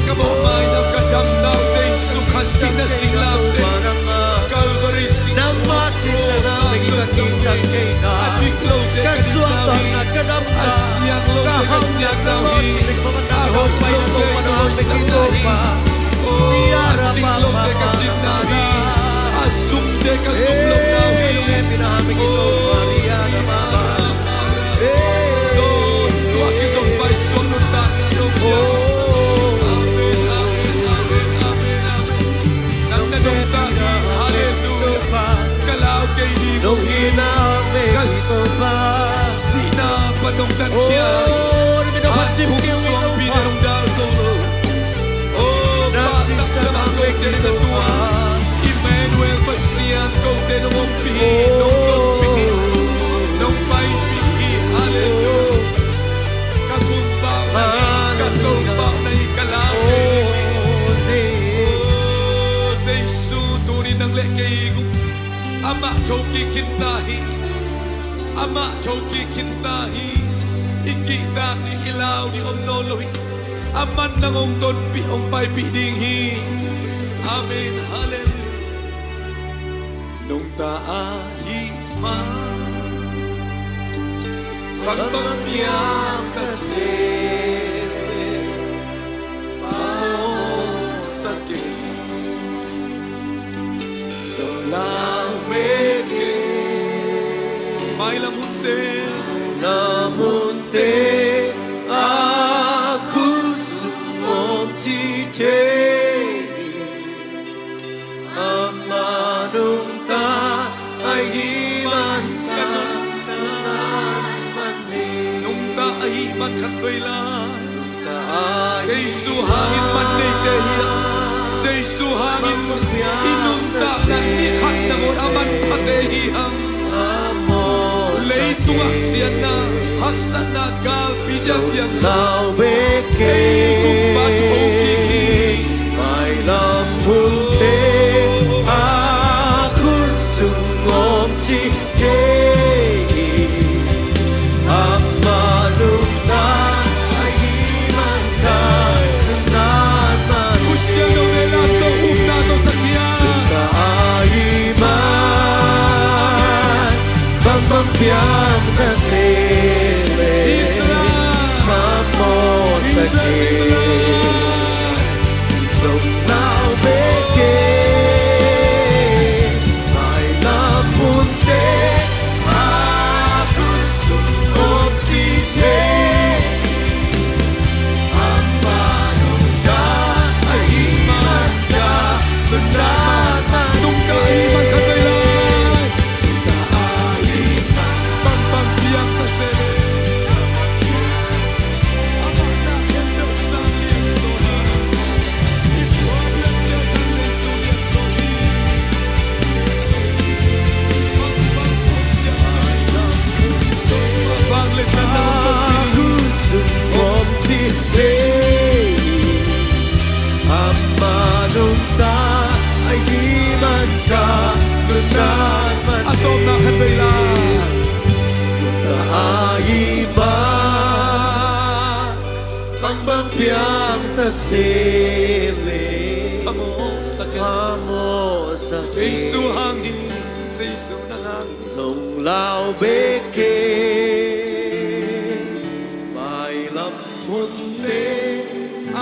Ka mawhmaina ka damna uh Jesu Khazih na singlamteh Calvary sing. Nangmah sisan a ka kisak theihna, a dik lote ka suahtakna, ka damna, a siang lote ka siangna uh hi. A hoih lote ka hoihsakna hi. Oh, a cing lote ka cingna hi. A sumte ka sumlohna uh hi. Oh, tua kizom paisuak nuntakna nong pia. Amen, amen, amen, amen, amen. Nang na nungta hi. Halleluiah. Ka lau kei ding uh hi. Ka sihna pan nong dankhia hi. Hatkhuak suangpi na nong dal zo lo. Oh, pahtakna mah kote na tuah. Emmanuel Pasian kote nong ompih hi, nong tonpih hi, nong paipih hi. Halleluiah. Ka gumpau na hi, ka Topa na hi, ka lau kei hi. Oh, Jesu, tuni nang le kei i gum amah thokik khinta hi. Amah thokik khinta hi. I kihtak ding, i lau ding om nawn lo hi. Aman nang hong tonpih, hong paipih ding hi. Amen. Halleluiah. Nungta ahih man bangbang piang ta se leh phamawh sa kei. Zong lau bek kei. Mailam hunte, mailam hunte a khut sung om ci thei. Amah nungta ahih man ka nungta man hi. Nungta ahih man khat vei lai. Jesu hangin man neite hi hang. Jesu hangin i nuntakna ni khat nangawn a manphate hi hang. Leitungah siatna, haksatna, galpi dia piang zong ei kumpa thokik hi. Mailam hunte a khut sung om ci thei hi. Amah nungta ahih man ka nungta man hi. Khutsiang lo le lamto upna tawh sak hiam? Nungta ahih man bangbang piang ta se leh phamawh sa kei. Zong lau bek kei. Mailam hunte a khut sung om ci thei. Amah nungta ahih man ka nungta man hi. Nungta ahih man khat vei lai. Nungta ahih man bangbang piang ta se leh. A tawpna khat vei lai. Nungta ahih man bangbang piang ta se leh phamawh sa kei. Jesu hang hi, Jesu nang hang hi. Zong lau bek kei. Mailam hunte a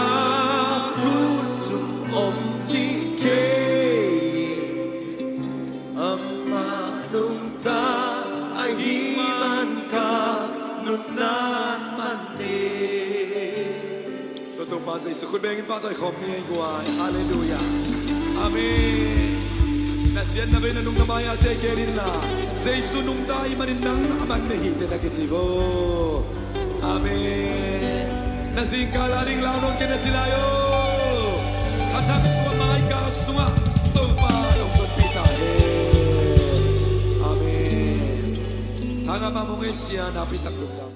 khut sung om ci thei hi. Amah nungta ahih man ka nuntakna man hi. Tua Topa Jesu khut bengin pahtawi khawm ni ei guai. Halleluiah. Amen. Na siatna vei na nung na mai-ah teh gen inla, Jesu nungta ahih manin nang a man na hi teh na kici vo. Amen. Na zingkal a ding lau nawn kei na ci lai o. Kha thak sungah, mai kal sungah Topa hong tonpih ta hen. Tangah mahmah ung ei Sia, nakpi tak lungdam.